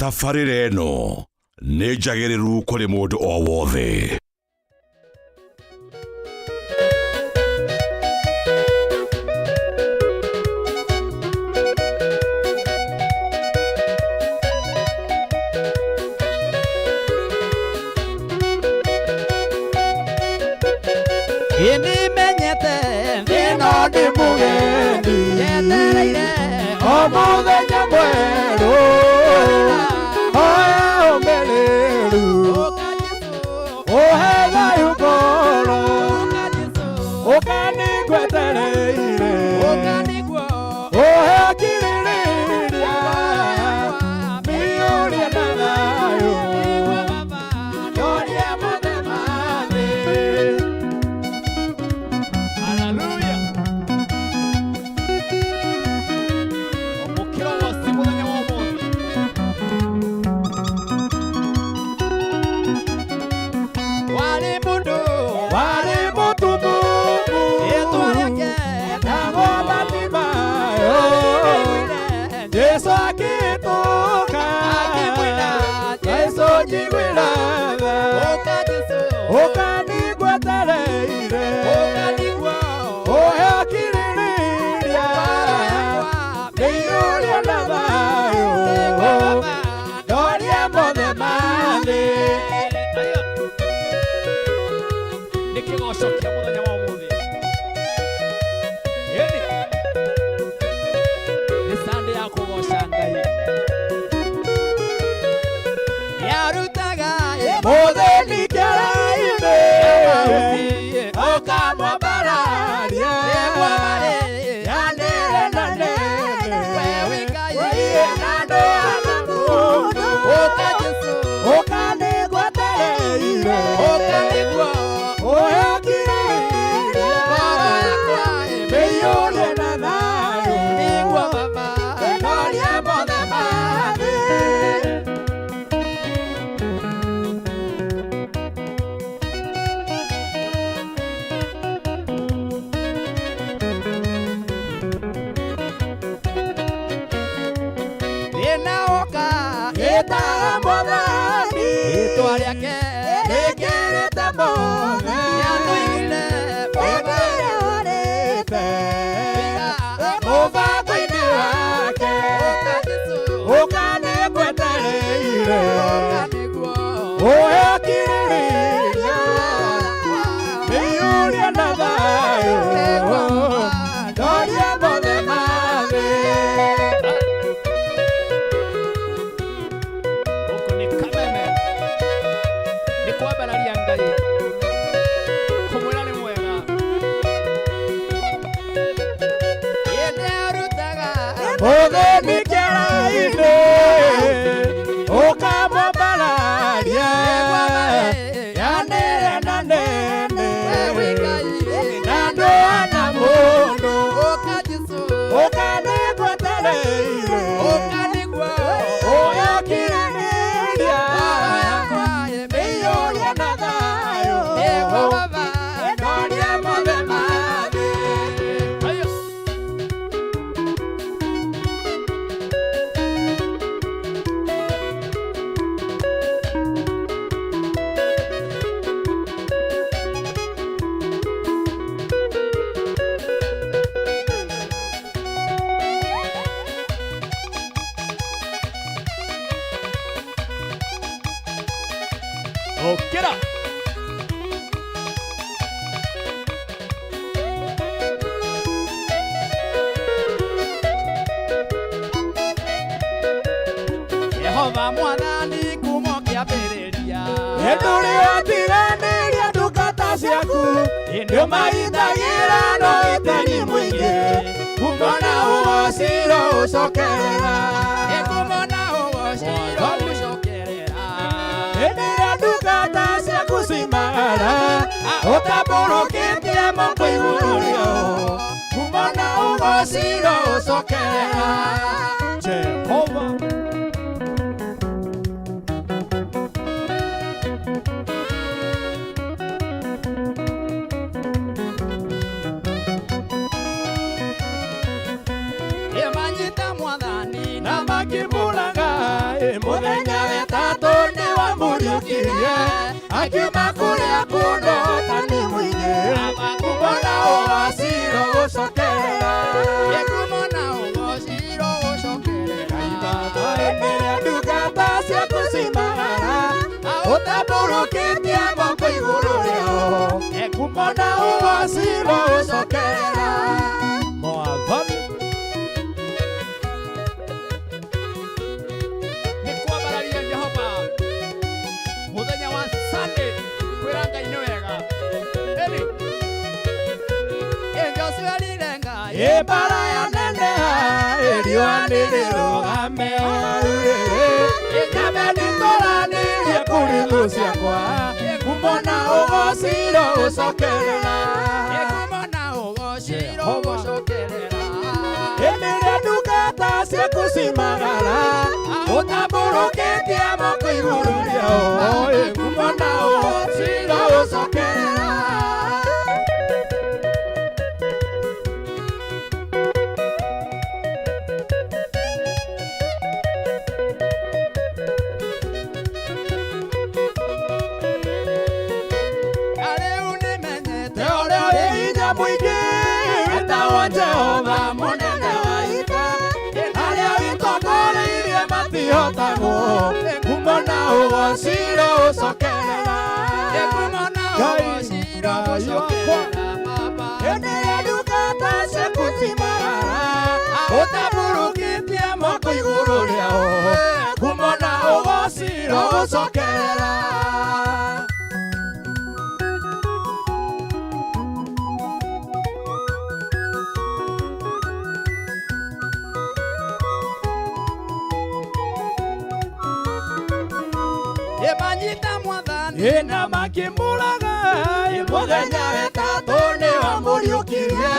Tabarĩra ĩno nĩ njagĩrĩru kũrĩ mũndũ o wothe. Nĩmenyete Ĩno ndĩ mũgeni njetereire o mũthenya mwerũ oya ũmĩrĩru Ũka Jesũ, ũhe thayũ ngoro ũka Jesũ, ũka nĩngwetereire ũka nĩguo ũhe kirĩrĩria mĩũria na thayũ nĩguo Baba ndoria mothe ma thĩ. Haleluya. Omukiro wose muthenya wa umuthi. Warĩ mũndũ Warĩ mũtumumu rĩĩtwa rĩake namo Bartimayo Jesu akĩtũka Akĩmwĩra, Jesu njiguĩra tha Ũka Jesũ, ũka nĩngwetereire ũka nĩguo ũhe kirĩrĩria ngoro yakwa mĩiyũrie na thayũ nĩguo Baba ndorie mothe ma thĩ. Nĩ kĩgoco kĩa mũthenya wa ũmũthĩ. Ĩni. Nĩ Sunday ya kũgoca Ngai. Nĩarutaga Mũthĩni kĩara-inĩ ũkamwambararia ũkamwambararia nĩguo marĩ yanĩre na nene we wĩ Ngai Wĩiye na andũ ana mũndũ Ũka Jesũ, ũka nĩngwetereire ũka nĩguo ũhe kirĩrĩria ngoro yakwa mĩiyũrie na thayũ nĩguo Baba ndorie mothe ma thĩ. Thĩna woka Ĩtaga Mwathani rĩĩtwa rĩake rĩkĩrĩte mothe nĩatũigire Ĩtĩrĩte mũbango-inĩ wake Ũka Jesũ, ũka nĩngwetereire ũka nĩguo ũhe kirĩrĩria mĩiyũrie na thayũ nĩguo Baba ndorie mothe ma thĩ. Gũkũ nĩ Kameme. Nĩ kwambararia Ngai. Kũmwĩra nĩ mwega. Nĩarutaga Mũthĩni kĩara-inĩ ũkamwambararia yanĩre na nene we wĩ Ngai na andũ ana mũndũ Ũka Jesũ, ũka nĩngwetereire ũka nĩguo ũhe kirĩrĩria ngoro yakwa mĩiyũrie na thayũ nĩguo Baba ndorie mothe ma thĩ. Ayo. Okera. Jehova mwathani kuma kĩambĩrĩria Ndũrĩ watiganĩria ndungata ciaku nĩũmahitagĩra no ũteri mũingĩ kuma na ũgociro ũcokerera Ĩkumo na ũgociro ũcokerera hĩndĩ ĩrĩa ndungata ciaku cimagara ũtambũrũkĩtie moko igũrũ rĩao kuma na ũgociro ũcokerera Jehova. Ĩmanyita mwathani na makĩmũraga ĩ. Mũthenya wetatũ nĩ wamũriũkirie akiuma kũrĩa kũndũ ta nĩ mũingĩ ngumo na ũgaciro gũcokerera Ngumo na ũgociro gũcokerera. Ĩrĩa ndungata ciaku cimagara ũtambũrũkĩtie moko igũrũ rĩao ngumo na ũgociro gũcokerera Mwathani nĩ kwambararia Jehova mũthenya wa Sunday kwĩra Ngai nĩ wega ĩni Ĩnjocwerire Ngai. Ĩmbara ya neneha ĩriũa nĩrĩrũgame Nyambe nĩtũranĩrie kũrĩ thũ ciakwa ngumo na ũgociro gũcokerera Ngumo na ũgociro gũcokerera. Ĩmĩrĩa ndungata ciaku cimagara ũtambũrũkĩtie moko igũrũ rĩao ngumo na ũgociro gũcokerera Na rĩu nĩmenyete Ũrĩa wĩ hinya mũingĩ wĩtagwo Jehova mũnene wa ita arĩa wĩtongoreirie matihotagwo ngumo na ũgociro ũcokerera Ngumo na Ngai, ũgociro Ngai wakwa. gũcokerera Baba. Hĩndĩ ĩrĩa ndungata ciaku cimagara ũtambũrũkĩtie moko igũrũ rĩao ngumo na ũgociro ũcokerera Ĩmanyita mwathani. Ĩna makĩmũraga mũthenya wetatũ nĩ wamũriũkirie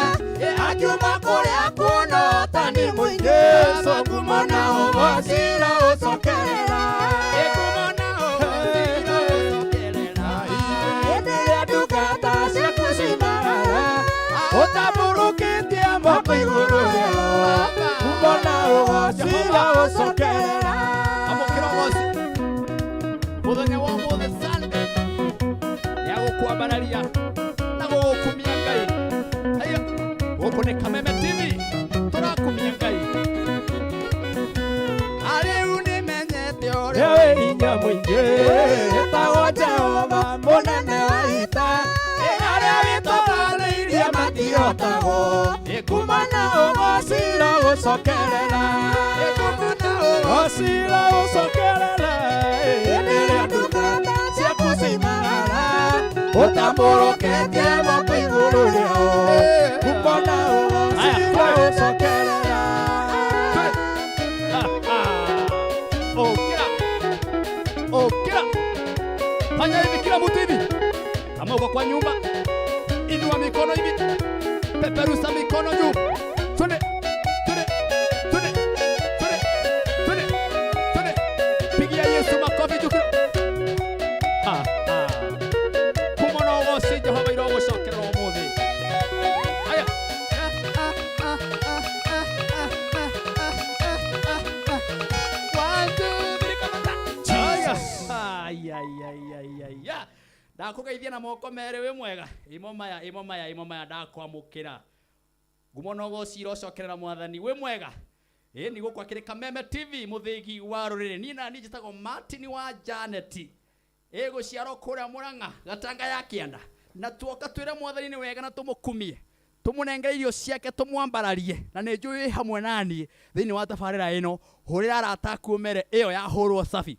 akiuma kũrĩa kuona ta nĩ mũingĩ so ngumo na ũgociro ũcokerera Ngumo na ũgociro gũcokerera. Hĩndĩ ĩrĩa ndungata ciaku cimagara ũtambũrũkĩtie moko igũrũ rĩao ngumo na ũgociro ũcokerera amũkĩra ũgoci mũthenya wa ũmũthĩ Sunday ya gũkwambararia na gũgũkumia Ngai haya gũkũ nĩ Kameme TV tũrakumia Ngai Rĩu nĩmenyete ũrĩa Ũrĩa wĩ hinya mũingĩ wĩtagwo Jehova mũnene wa ita arĩa wĩtũranĩirie matihotagwo ngumo na ũgociro gũcokerera Ngumo na ũgociro gũcokerera hĩndĩ ĩrĩa ndungata ciaku cimagara ũtambũrũkĩtie moko igũrũ rĩao ngumo na ũgociro gũcokerera Okira. Okira. Fanya hivi kila mtu hivi. Kama uko kwa nyumba, inua mikono hivi. Peperusa mikono juu. Twende. Twende. Twende. Twende. Twende. Twende. Pigia Yesu makofi juu kidogo. Ah ah. Kumono ugoci Jehova irogucokerera umuthi. Aya. One, two, three, come on. Aya. Ai, ai, ai, ai, ai, ya. Ndakũgeithia na moko merĩ wĩ mwega imo maya imo maya imo maya ndakwamũkĩra ngumo na ũgoci irocokerera mwathani wĩ mwega ĩ nĩ gũkũ akĩrĩ Kameme TV mũthĩgi wa rũrĩrĩ niĩ na niĩ njĩtagwo Martin wa Janet ĩgũciarwo kũrĩa Mũrang'a gatanga ya kĩanda na tuoka twĩre mwathani nĩ wega na tũmũkumie tũmũnengere irio ciake tũmwambararie na nĩ njũĩ wĩ hamwe naniĩ thĩinĩ wa tabarĩra ĩno hũrĩra arata aku ũmere ĩyo yahũrwo safi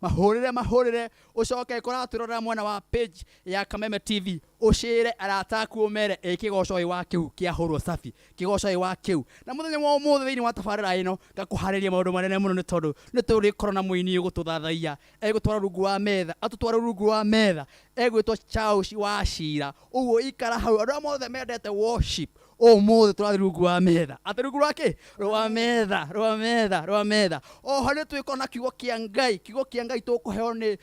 mahũrĩre mahũrĩre ũcoke kũratwĩrorera mwena wa page ya Kameme TV ũcĩre arata aku ũmere ĩ kĩgoco ĩ wa kĩu kĩahũrwo safi kĩgoco ĩ wa kĩu na mũthenya wa ũmũthĩ thĩinĩ wa tabarĩra ĩno ngakũharĩria maũndũ manene mũno nĩ tondũ nĩ tũrĩkorwo na mũini ũgũtũthathaiya egũtwara rungu wa metha atũtwara rungu wa metha egwĩtwo Charles wa Cira ũguo ikara hau andũ arĩa mothe mendete worship Ũmũthĩ tũrathiĩ rungu wa metha, atĩ rungu rwa kĩ? Rwa metha, rwa metha, rwa metha. Oho nĩ twĩkorwo na kiugo kĩa Ngai. Kiugo kĩa Ngai tũkũheo nĩ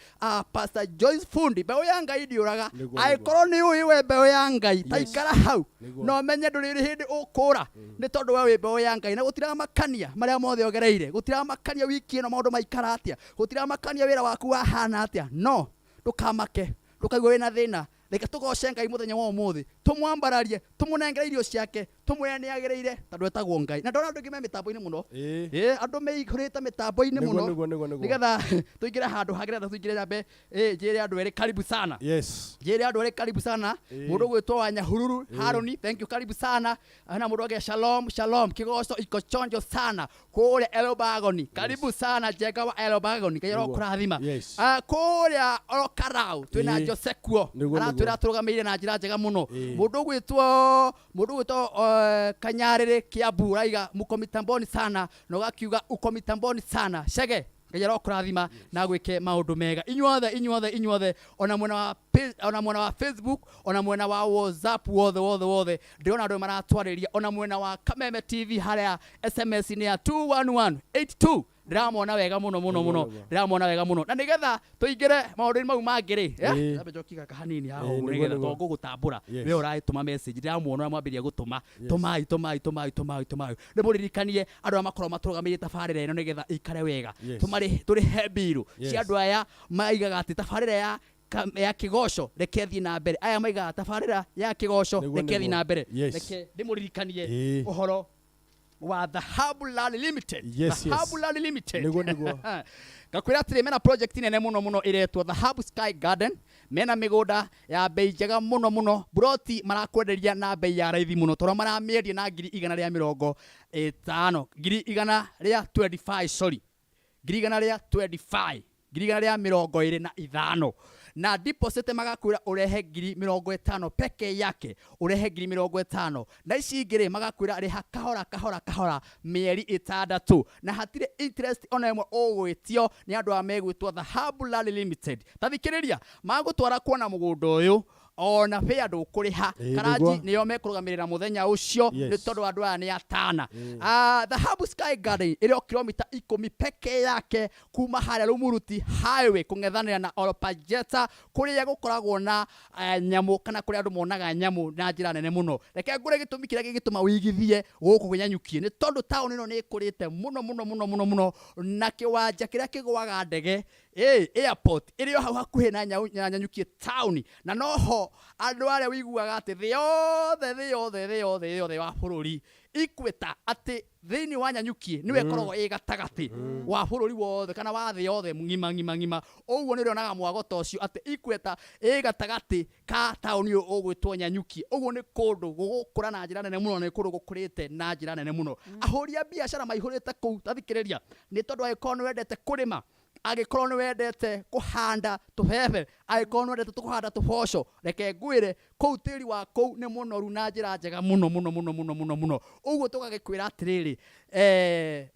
Pastor Joyce Fundi. Mbeũ ya Ngai ndĩũraga. Nĩguo, nĩguo. Angĩkorwo nĩ ũĩ we mbeũ ya Ngai, ta Yes. ikara hau Nĩguo. na ũmenye ndũrĩ hĩndĩ ũkũra, nĩ tondũ we wĩ mbeũ ya Ngai, na gũtiramakania marĩa mothe ũgereire, gũtiramakania wiki ĩno maũndũ maikara atĩa, gũtiramakania wĩra waku wahana atĩa, no ndũkamake, ndũkaigua wĩna thĩna. Reke tũgoce Ngai mũthenya wa ũmũthĩ, tũmwambararie, tũmũnengere irio ciake, tũmwĩre nĩ agĩrĩire, tondũ etagwo Ngai. Na ndona andũ aingĩ me mĩtambo-inĩ mũno. Ĩĩ. Ĩĩ, andũ meihũrĩte mĩtambo-inĩ Nĩguo, mũno. nĩguo, nĩguo, nĩguo. Nĩgetha tũingĩre handũ hangĩ, nĩgetha tũingĩre nyambe, ĩ, njĩre andũ erĩ karibu sana. Yes. Njĩre andũ erĩ karibu sana. Ĩĩ. Mũndũ ũgwĩtwo wa Nyahururu, Haroni, thank you, karibu sana. Hena mũndũ ũngĩ, shalom, shalom, kĩgoco iko chonjo sana. Kũrĩa Elobagoni, karibu sana Njenga wa Elobagoni, Ngai Nĩguo. arokũrathima. Yes. Kũrĩa Orokarau twĩna Ĩĩ. Jose kuo, Nĩguo, aratwĩra nĩguo. atũrũgamĩrĩire na njĩra njega mũno. Ĩĩ. Mũndũ ũgwĩtwo Kanyarĩrĩ Kiambu araiga muko mitamboni sana, na ũgakiuga uko mitamboni sana. Chege, Ngai arokũrathima na gwĩke maũndũ mega. Inyuothe, inyuothe, inyuothe, ona mwena wa ona mwena wa Facebook, ona mwena wa WhatsApp, wothe, wothe, wothe ndĩrona andũ maratwarĩria, ona mwena wa Kameme TV harĩa SMS nĩ ya 21182, ndĩramona wega mũno mũno mũno, Nĩguo, nĩguo. ndĩramona wega mũno. Na nĩgetha tũingĩre maũndũ-inĩ mau mangĩ rĩ, Ĩĩ. nyambe njokie gaka hanini haha Ĩĩ, ũguo, nĩguo, nĩgetha nĩguo. tondũ ngũgũtambũra. Yes. We ũragĩtũma message, ndĩramuona ũrĩa mwambĩrĩria gũtũma. Yes. Tũmai, tũmai, tũmai, tũmai, tũmai. Nĩ mũririkanie andũ arĩa makoragwo matũrũgamĩrĩire tabarĩra ĩno nĩgetha ĩikare wega. Yes. Tũrĩhe mbirũ Yes. cia andũ aya maigaga atĩ tabarĩra ya kĩgoco reke thiĩ na mbere. Aya maigaga tabarĩra ya kĩgoco Nĩguo, reke thiĩ nĩguo. na mbere. Yes. Reke ndĩmũririkanie Ĩĩ. ũhoro wa Dhahabu Land Limited. Yes, yes. Dhahabu Land Limited. Nĩguo, nĩguo. Ngakwĩra atĩrĩ, mena project nene mũno mũno ĩretwo Dhahabu Sky Garden. Mena mĩgũnda ya bei njega mũno mũno, buroti marakwenderia na bei ya raithi mũno, tondũ maramĩendia na ngiri igana rĩa mĩrongo ĩtano, ngiri igana rĩa 25, sorry, ngiri igana rĩa 25, ngiri igana rĩa mĩrongo ĩrĩ na ithano. Na deposit magakwĩra ũrehe ngiri mĩrongo ĩtano peke yake, ũrehe ngiri mĩrongo ĩtano. Na ici ingĩ rĩ, magakwĩra rĩha kahora kahora kahora mĩeri ĩtandatũ, na hatirĩ interest ona ĩmwe ũgwĩtio nĩ andũ aya megwĩtwo Dhahabu Land Limited. Ta thikĩrĩria, magũtwara kuona mũgũnda ũyũ, ona bĩa ndũkũrĩha. Ĩĩ, Karanji nĩguo. nĩo mekũrũgamĩrĩra mũthenya ũcio, Yes. nĩ tondũ andũ aya nĩ atana. Dhahabu Sky Garden ĩrĩ o kilomita 10 peke yake kuma harĩa Rumuruti Highway kũng'ethanĩra na Olpajeta, kũrĩa gũkoragwo na nyamũ kana kũrĩa andũ monaga nyamũ na njĩra nene mũno. Reke ngũre gĩtũmi kĩrĩa gĩgĩtũma ũigithie gũkũ Kĩnyanyukie, nĩ tondũ taũni ĩno nĩ ĩkũrĩte mũno mũno mũno mũno mũno, na kĩwanja kĩrĩa kĩgũaga ndege, airport ĩrĩ o hau hakuhĩ na Nyanyukie taũni, na noho andũ arĩa ũiguaga atĩ thĩ yothe, thĩ yothe, thĩ yothe, thĩ yothe wa bũrũri ikwĩta atĩ thĩinĩ wa Nyanyukie nĩwe ĩkoragwo ĩ gatagatĩ wa bũrũri wothe kana wa thĩ yothe ng'ima ng'ima ng'ima. Ũguo nĩ ũrĩonaga mwago ta ũcio atĩ ikwĩta ĩ gatagatĩ ka taũni ũyũ ũgwĩtwo Nyanyukie. Ũguo nĩ kũndũ gũgũkũra na njĩra nene mũno, nĩ kũndũ gũkũrĩte na njĩra nene mũno. Ahũri a biacara maihũrĩte kũu, ta thikĩrĩria, nĩ tondũ angĩkorwo nĩ wendete kũrĩma, angĩkorwo nĩ wendete kũhanda tũbebe, angĩkorwo nĩ wendete kũhanda tũboco, reke ngwĩre kũu tĩri wa kũu nĩ mũnoru na njĩra njega mũno mũno mũno mũno mũno mũno. Ũguo tũgagĩkwĩra atĩrĩrĩ,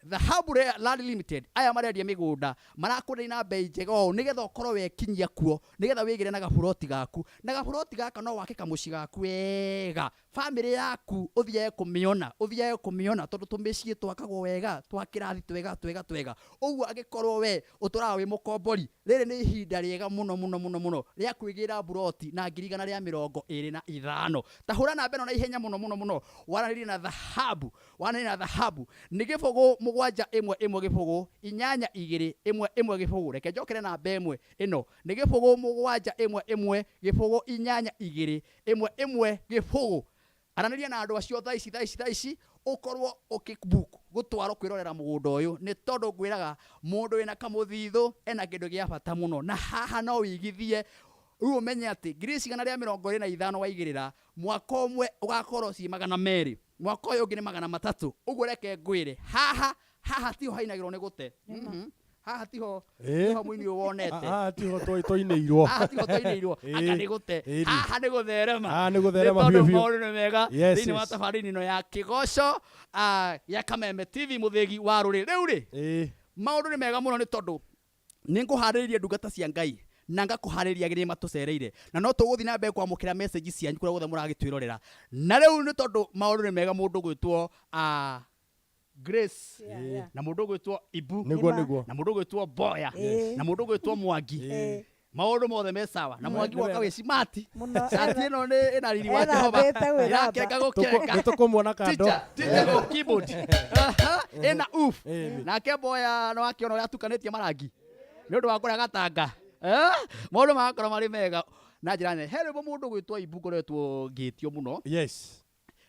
Dhahabu Land Limited aya marendia mĩgũnda marakwenderia na bei njega ũũ nĩgetha ũkorwo wekinyia kuo, nĩgetha wĩgĩre na gaburoti gaku, na gaburoti gaka no wake kamũciĩ gaku wega, bamĩrĩ yaku ũthiage kũmĩona, ũthiage kũmĩona tondũ tũmĩciĩ twakagwo wega, twa kĩrathi twega twega twega. Ũguo angĩkorwo we ũtũraga wĩ mũkombori, rĩrĩ nĩ ihinda rĩega mũno mũno mũno mũno rĩa kwĩgĩra buroti na ngiri igana rĩa mĩrongo ĩrĩ na ithano. Ta hũra namba ĩno na ihenya mũno mũno mũno, waranĩrie na Dhahabu, waranĩrie na Dhahabu nĩ gĩbũgũ mũgwanja ĩmwe ĩmwe gĩbũgũ inyanya igĩrĩ ĩmwe ĩmwe gĩbũgũ. Reke njokere namba ĩmwe ĩno nĩ gĩbũgũ mũgwanja ĩmwe ĩmwe gĩbũgũ inyanya igĩrĩ ĩmwe ĩmwe gĩbũgũ. Aranĩria na andũ acio thaa ici, thaa ici, thaa ici, ũkorwo ũkĩbook gũtwarwo kwĩrorera mũgũnda ũyũ, nĩ tondũ ngwĩraga mũndũ wĩna kamũthithũ ena kĩndũ gĩa bata mũno, na haha no wĩigithie. Rĩu ũmenye atĩ ngiri igana rĩa mĩrongo ĩrĩ na ithano waigĩrĩra, mwaka ũmwe ũgakorwo ciĩ magana merĩ, mwaka ũyũ ũngĩ nĩ magana matatũ. Ũguo reke ngwĩre, haha tiho hainagĩrwo nĩ gũte. Haha tiho mũini ũyũ wonete. Haha tiho tũinĩirwo. Haha tiho tũinĩirwo. Anga nĩ gũte. Haha nĩ gũtherema. Haha nĩ gũtherema Nĩ tondũ biũ biũ. maũndũ nĩ mega. Yes, Thĩinĩ wa yes. tabarĩra ĩno ya Kĩgoco, ya Kameme TV, mũthĩgi wa rũrĩrĩ. Rĩu rĩ, maũndũ nĩ mega mũno nĩ tondũ nĩ ngũharĩrĩria ndungata cia Ngai. Na ngakũharĩria ageni matũcereire na no tũgũthiĩ na mbere kwamũkĩra message cianyu kũrĩa guothe mũragĩtwĩrorera. Na rĩu nĩ tondũ maũndũ nĩ mega, mũndũ gwĩtwo Grace na mũndũ gwĩtwo Ibu Nĩguo Nĩma. nĩguo. na mũndũ gwĩtwo Boya Yes. na mũndũ gwĩtwo Mwangi, maũndũ mothe me sawa na Mwangi Nĩ woka wega. wĩ smart. Mũno. Cati ĩno nĩ ĩna riri wa Jehova, Ethambĩte gwĩthamba. ĩrakenga gũkenga. Nĩ tũkũmuona kando. Teacher, teacher go keyboard. Aha, ĩna oof. Ĩni. Nake Boya no akĩona ũrĩa atukanĩtie marangi nĩ ũndũ wa kũrĩa gatanga. Eh, maũndũ magakorwo marĩ mega na njĩra nene. He rwĩmbo mũndũ gwĩtwo Ibu ngoretwo ngĩtio mũno. Yes.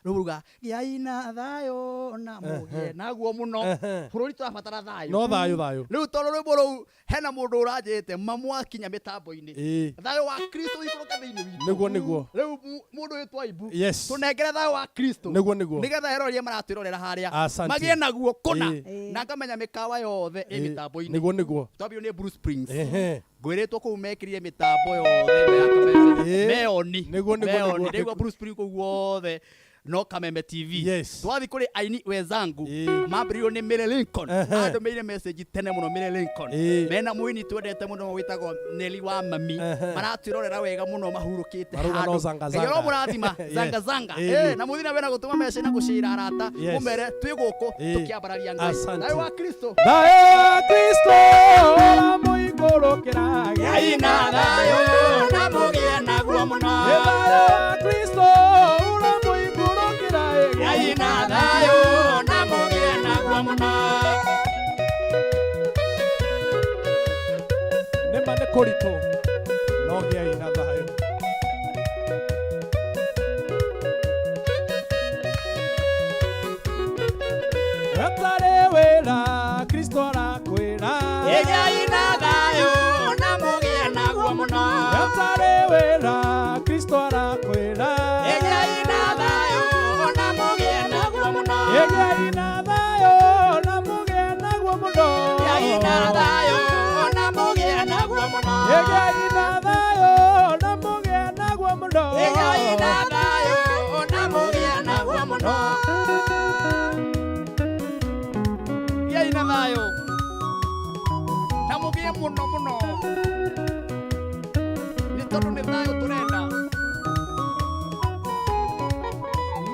Rũu ruga gĩai na thayũ na mũgĩe naguo mũno. Bũrũri tũrabatara thayũ. No thayũ thayũ. Rĩu tondũ rwĩmbo rũu hena mũndũ ũranjĩte mamwakinya mĩtambo-inĩ, thayũ wa Kristo ũikũrũke thĩinĩ witũ. Nĩguo nĩguo. Rĩu mũndũ wĩtwo Ibu, Yes. tũnengere thayũ wa Kristo Nĩguo nĩguo. nĩgetha erori maratwĩrorera harĩa Asante. magĩe naguo kũna. Ĩĩ. Na ngamenya mĩkawa yothe ĩ mĩtambo-inĩ. Nĩguo nĩguo. Twambio nĩ Blue Springs, ngwĩrĩtwo kũu mekĩrire mĩtambo yothe ĩno ya Kameme. Meoni. Nĩguo, nĩguo, Meoni. nĩguo. Ndaigua Blue Springs kũu guothe no Kameme TV. Twathi kũrĩ aini wenzangu, mambĩrĩirio nĩ Mary Lincoln. Andũmĩire message tene mũno Mary Lincoln. Mena mũini twendete mũno wĩtagwo Nelly wa mami. Maratwĩrorera wega mũno mahurũkĩte Marauga no handũ. zanga Ngai zanga. aromũrathima. Zanga zanga. Na mũthiĩ na mbere na gũtũma message na gũcĩra arata, mũmere twĩ gũkũ tũkĩambararia Ngai. Asante. Thayũ wa Kristo. Thayũ wa Kristo ũramũikũrũkĩra. Gĩai na thayũ na mũgĩe naguo mũno. Ĩ thayũ wa Kristo ũramũikũrũkĩra. Gĩai na thayũ na mũgĩe naguo mũno. Nĩma nĩ kũritũ no gĩai na thayũ. Gatarĩ wĩra Kristo arakwĩra. Gĩai na thayũ na mũgĩe naguo mũno. Gatarĩ wĩra Kristo arakwĩra. Gĩai na thayũ na mũgĩe naguo mũno. Gĩai na thayũ na mũgĩe naguo mũno. Gĩai na thayũ na mũgĩe naguo mũno. Gĩai na thayũ na mũgĩe naguo mũno. Gĩai na thayũ na mũgĩe naguo mũno. Gĩai na thayũ na mũgĩe mũno mũno nĩ tondũ nĩ thayũ tũrenda.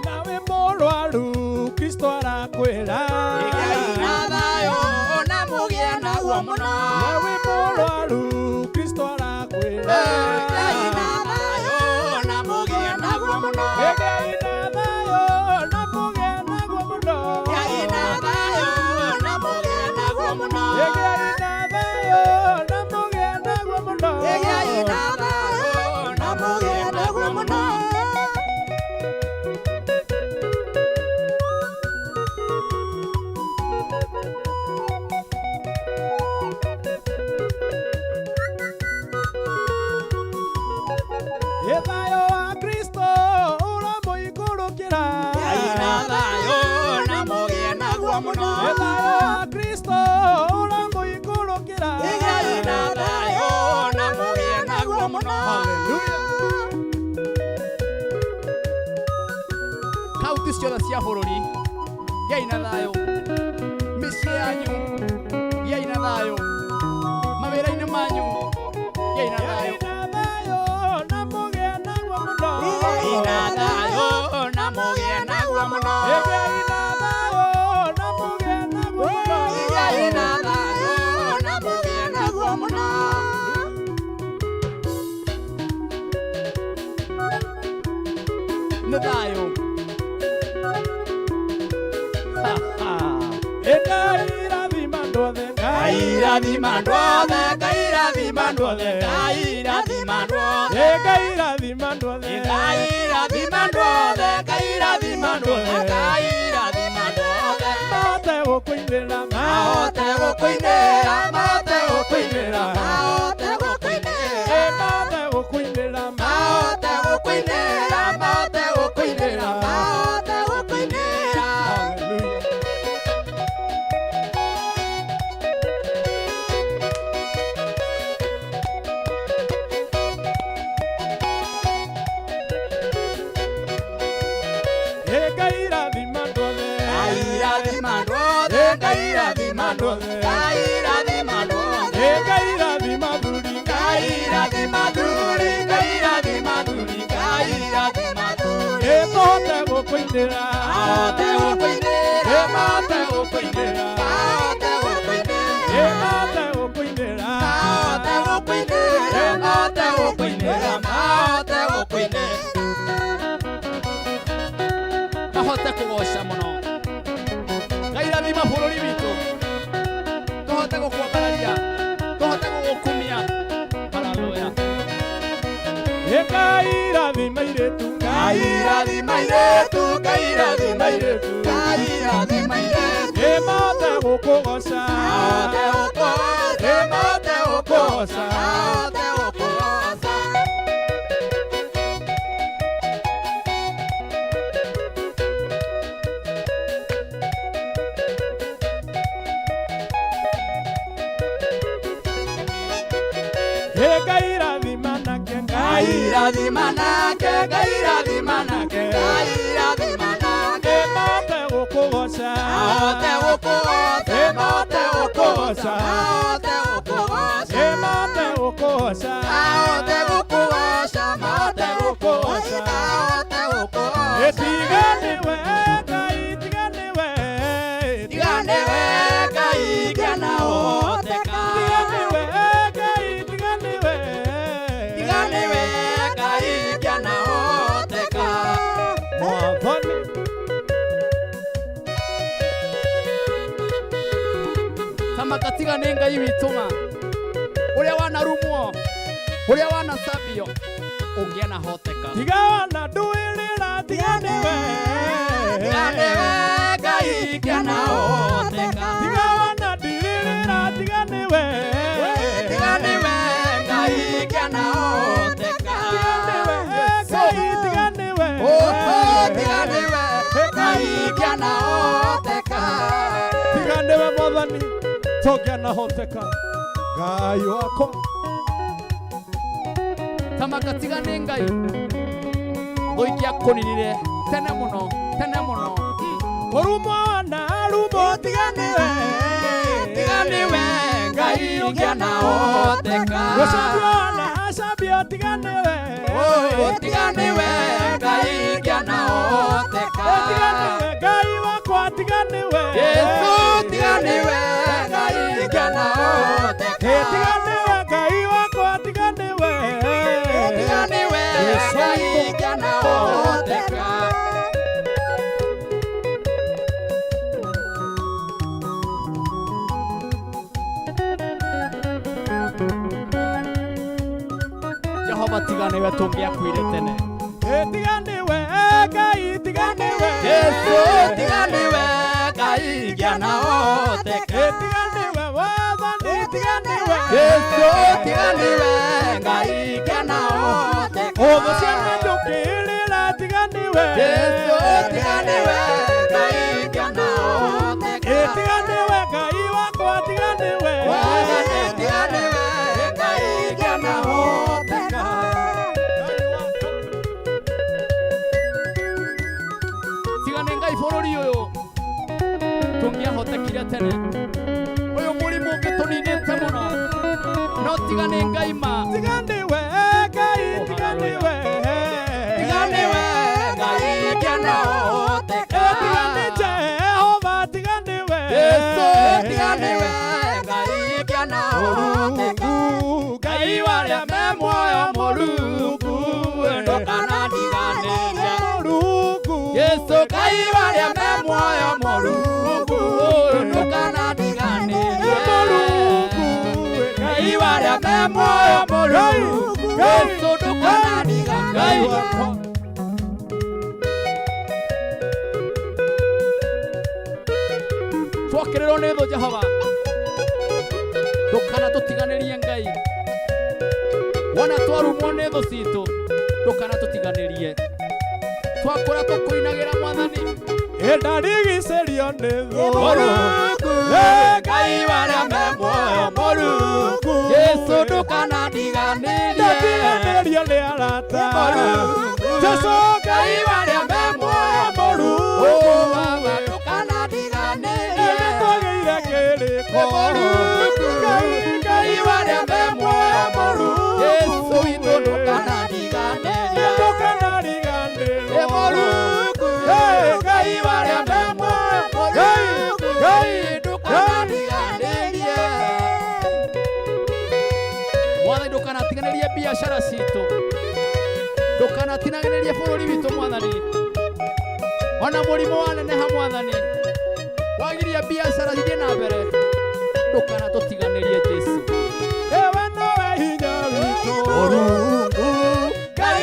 Nawe mũrwaru Kristo arakwĩra. Gĩai na thayũ na mũgĩe naguo mũno. Nawe mũrwaru Kristo arakwĩra. Gĩai na thayũ na mũgĩe naguo mũno. Gĩai na thayũ na mũgĩe naguo mũno. Gĩai na thayũ na mũgĩe naguo mũno. Gĩai na thayũ na mũgĩe naguo mũno. Gĩai na thayũ na mũgĩe naguo mũno. Ĩ thayũ wa Kristo ũramũikũrũkĩra. Gĩai na thayũ na mũgĩe naguo mũno. Ĩ thayũ wa Kristo ũramũikũrũkĩra. Gĩai na thayũ na mũgĩe naguo mũno. Kaunti ciothe cia bũrũri, gĩai na thayũ. Mĩciĩ yanyu, gĩai na thayũ. Mawĩra-inĩ manyu, gĩai na Gĩai thayũ. na thayũ na mũgĩe naguo mũno. Gĩai na thayũ na mũgĩe naguo mũno. Gĩai na thayũ na mũgĩe naguo mũno. Gĩai na thayũ na mũgĩe naguo mũno. Nĩ thayũ. Ha, ha. Ĩ Ngai rathima andũ othe. Ngai rathima andũ othe, Ngai rathima andũ othe, Ngai rathima andũ othe. Ĩ Ngai rathima andũ othe. Ngai rathima andũ othe, Ngai rathima andũ othe, Ngai rathima andũ othe. Mahote gũkũinĩra. Mahote gũkũinĩra, mahote gũkũinĩra, mahote gũkũinĩra. Ĩ mahote gũkũinĩra. Mahote gũkũinĩra, mahote gũkũinĩra, mahote gũkũinĩra. Hallelujah. Ĩ Ngai rathima andũ othe. Ngai rathima andũ othe, Ngai rathima andũ othe, Ngai rathima andũ othe. Ĩ Ngai rathima athuri. Ngai Ngai rathima airĩtu, Ngai rathima airĩtu, Ngai rathima airĩtu, Ngai rathima airĩtu. Ĩmahote gũkũgoca, Mahote gũkũgoca, mahote gũkũgoca, mahote gũkũgoca. Ngai rathima nake, Ngai rathima nake, Ngai rathima nake, Ngai rathima nake. Ĩmahote gũkũgoca, Mahote gũkũgoca, mahote gũkũgoca, mahote gũkũgoca. Ĩmahote gũkũgoca, Mahote gũkũgoca, mahote gũkũgoca, mahote gũkũgoca. Tiga nĩwe Ngai, tiga nĩwe, Tiga nĩwe Ngai kĩanahoteka. Tiga nĩwe Ngai, tiga nĩwe, Tiga nĩwe Ngai kĩanahoteka. Mwathani. Tamaka tiga nĩ Ngai witũ ma ũrĩa wanarumwo, ũrĩa wanacambio, ũngĩanahoteka. Tiga wana nduĩrĩra, tiga nĩwe, Tiga nĩwe Ngai kĩanahoteka. Tiga wana ndirĩrĩra, tiga nĩwe, Tiga nĩwe Ngai kĩanahoteka. Tiga nĩwe Ngai, tiga nĩwe, Oh, tiga nĩwe Ngai kĩanahoteka. Tiga nĩwe Mwathani, tũngĩanahoteka Ngai wakwa. Tamaka tiga nĩ Ngai thũ ingĩakũninire tene mũno, tene mũno. Kũrumwo na rumwo, tiga nĩwe, Tiga nĩwe Ngai ũngĩanahoteka. Gũcambio na acambio, tiga nĩwe, Oh, tiga nĩwe Ngai kĩanahoteka. Tiga nĩwe Ngai wakwa, tiga nĩwe, Yesu, tiga nĩwe Ngai kĩanahoteka. Tiga nĩwe Ngai wakwa, tiga nĩwe, Tiga nĩwe Ngai kĩanahoteka. Jehova tiga nĩwe tũngĩakuire tene. Tiga nĩwe Ngai, tiga nĩwe, Yesu, tiga nĩwe Ngai kĩanahoteka. Tiga nĩwe Mwathani, tiga nĩwe, Yesu, tiga nĩwe Ngai kĩanahoteka. Ũthũ ciana njũkĩrĩra, tiga nĩwe, Yesu, tiga nĩwe Ngai kĩanahoteka. Tiga nĩwe Ngai wakwa, tiga nĩwe, Mwathani, tiga nĩwe Ngai kĩanahoteka. Tiga nĩ Ngai bũrũri ũyũ tũngĩahotekire tene. Ũyũ mũrimũ ũngĩtũninĩte mũno, no tiga nĩ Ngai ma. Tiga nĩwe Ngai, tiga nĩwe, Tiga nĩwe Ngai kĩanahoteka. Tiga nĩ Jehova, tiga nĩwe, Yesu, tiga nĩwe Ngai kĩanahoteka. Mũrungu, Ngai warĩa me muoyo Mũrungu, ndũkanandiganĩrie. Mũrungu, Yesu, Ngai warĩa me muoyo Mũrungu, ndũkanandiganĩrie. Mũrungu, Ngai warĩa me muoyo Mũrungu, Yesu, ndũkanandiganĩrie. Ngai wakwa. Twokĩrĩrwo nĩ thũ Jehova, ndũkanatũtiganĩrie Ngai. Wona twarumwo nĩ thũ citũ, ndũkanatũtiganĩrie. Twakũra tũkũinagĩra Mwathani. Ndarigicĩrio nĩ thũ. Mũrungu, Ngai warĩa me muoyo Mũrungu, Yesu, ndũkanandiganĩrie. Ndatiganĩrio nĩ arata. Mũrungu, Jesu, Ngai warĩa me muoyo Mũrungu, Oh, Baba, ndũkanandiganĩrie. nĩtwagĩire kĩrĩko. Mũrungu, Ngai, Ngai warĩa me muoyo Mũrungu, Yesu witũ ndũkanandiganĩrie. Ndũkanariganĩrwo. Mũrungu, Ngai warĩa me muoyo Ngai, Mũrungu, Ngai, ndũkanandiganĩrie. Mwathani ndũkanatiganĩrie biacara citũ, ndũkanatiganĩrie bũrũri witũ Mwathani. Ona mũrimũ waneneha Mwathani, wagiria biacara cithiĩ na mbere, ndũkanatũtiganĩrie Jesu. Ewe nowe hinya witũ. Mũrungu, Ngai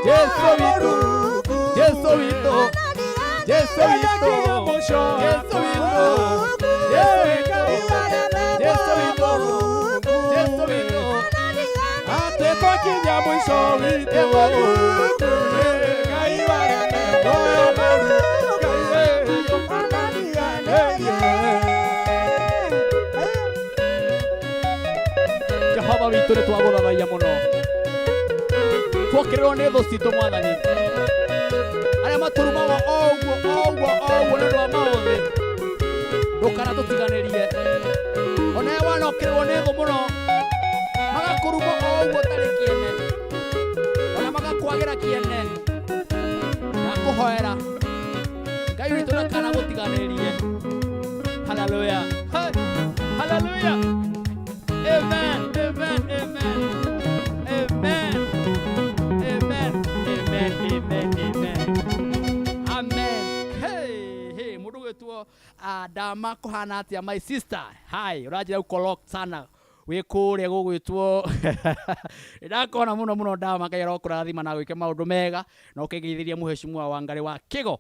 Jesu witũ, Jesu witũ, Jesu witũ, Jesu witũ, Jesu witũ, Jesu witũ, Jesu witũ. Atĩ twakinya mũico witũ Ngai wa Jehova witũ nĩ twagũthathaiya mũno twokĩrĩrwo nĩ thũ citũ mwathani arĩa matũrumaga o ũguo o ũguo o ũguo nĩ ũndũ wa maũthĩ ndũkanatũtiganĩrie onawe wanokĩrĩrwo nĩ thũ mũno magakũruma o ũguo ũtarĩ kĩene ona magakwagĩra kĩene ndakũhoera Ngai witũ ndakanagũtiganĩrie. Haleluya. Hey, haleluya. Amen, amen, amen, amen, amen, amen, amen, amen, amen. Hey, hey, mũndũ gwĩtwo Dama kũhana atĩa my sister? Hi, ũranjĩra uko locked sana wĩ kũrĩa gũgwĩtwo ndakona mũno mũno Dama Ngai arokũrathima na gwĩke maũndũ mega na ũkĩgeithĩria mũheshimiwa Wangari wa Kĩgo.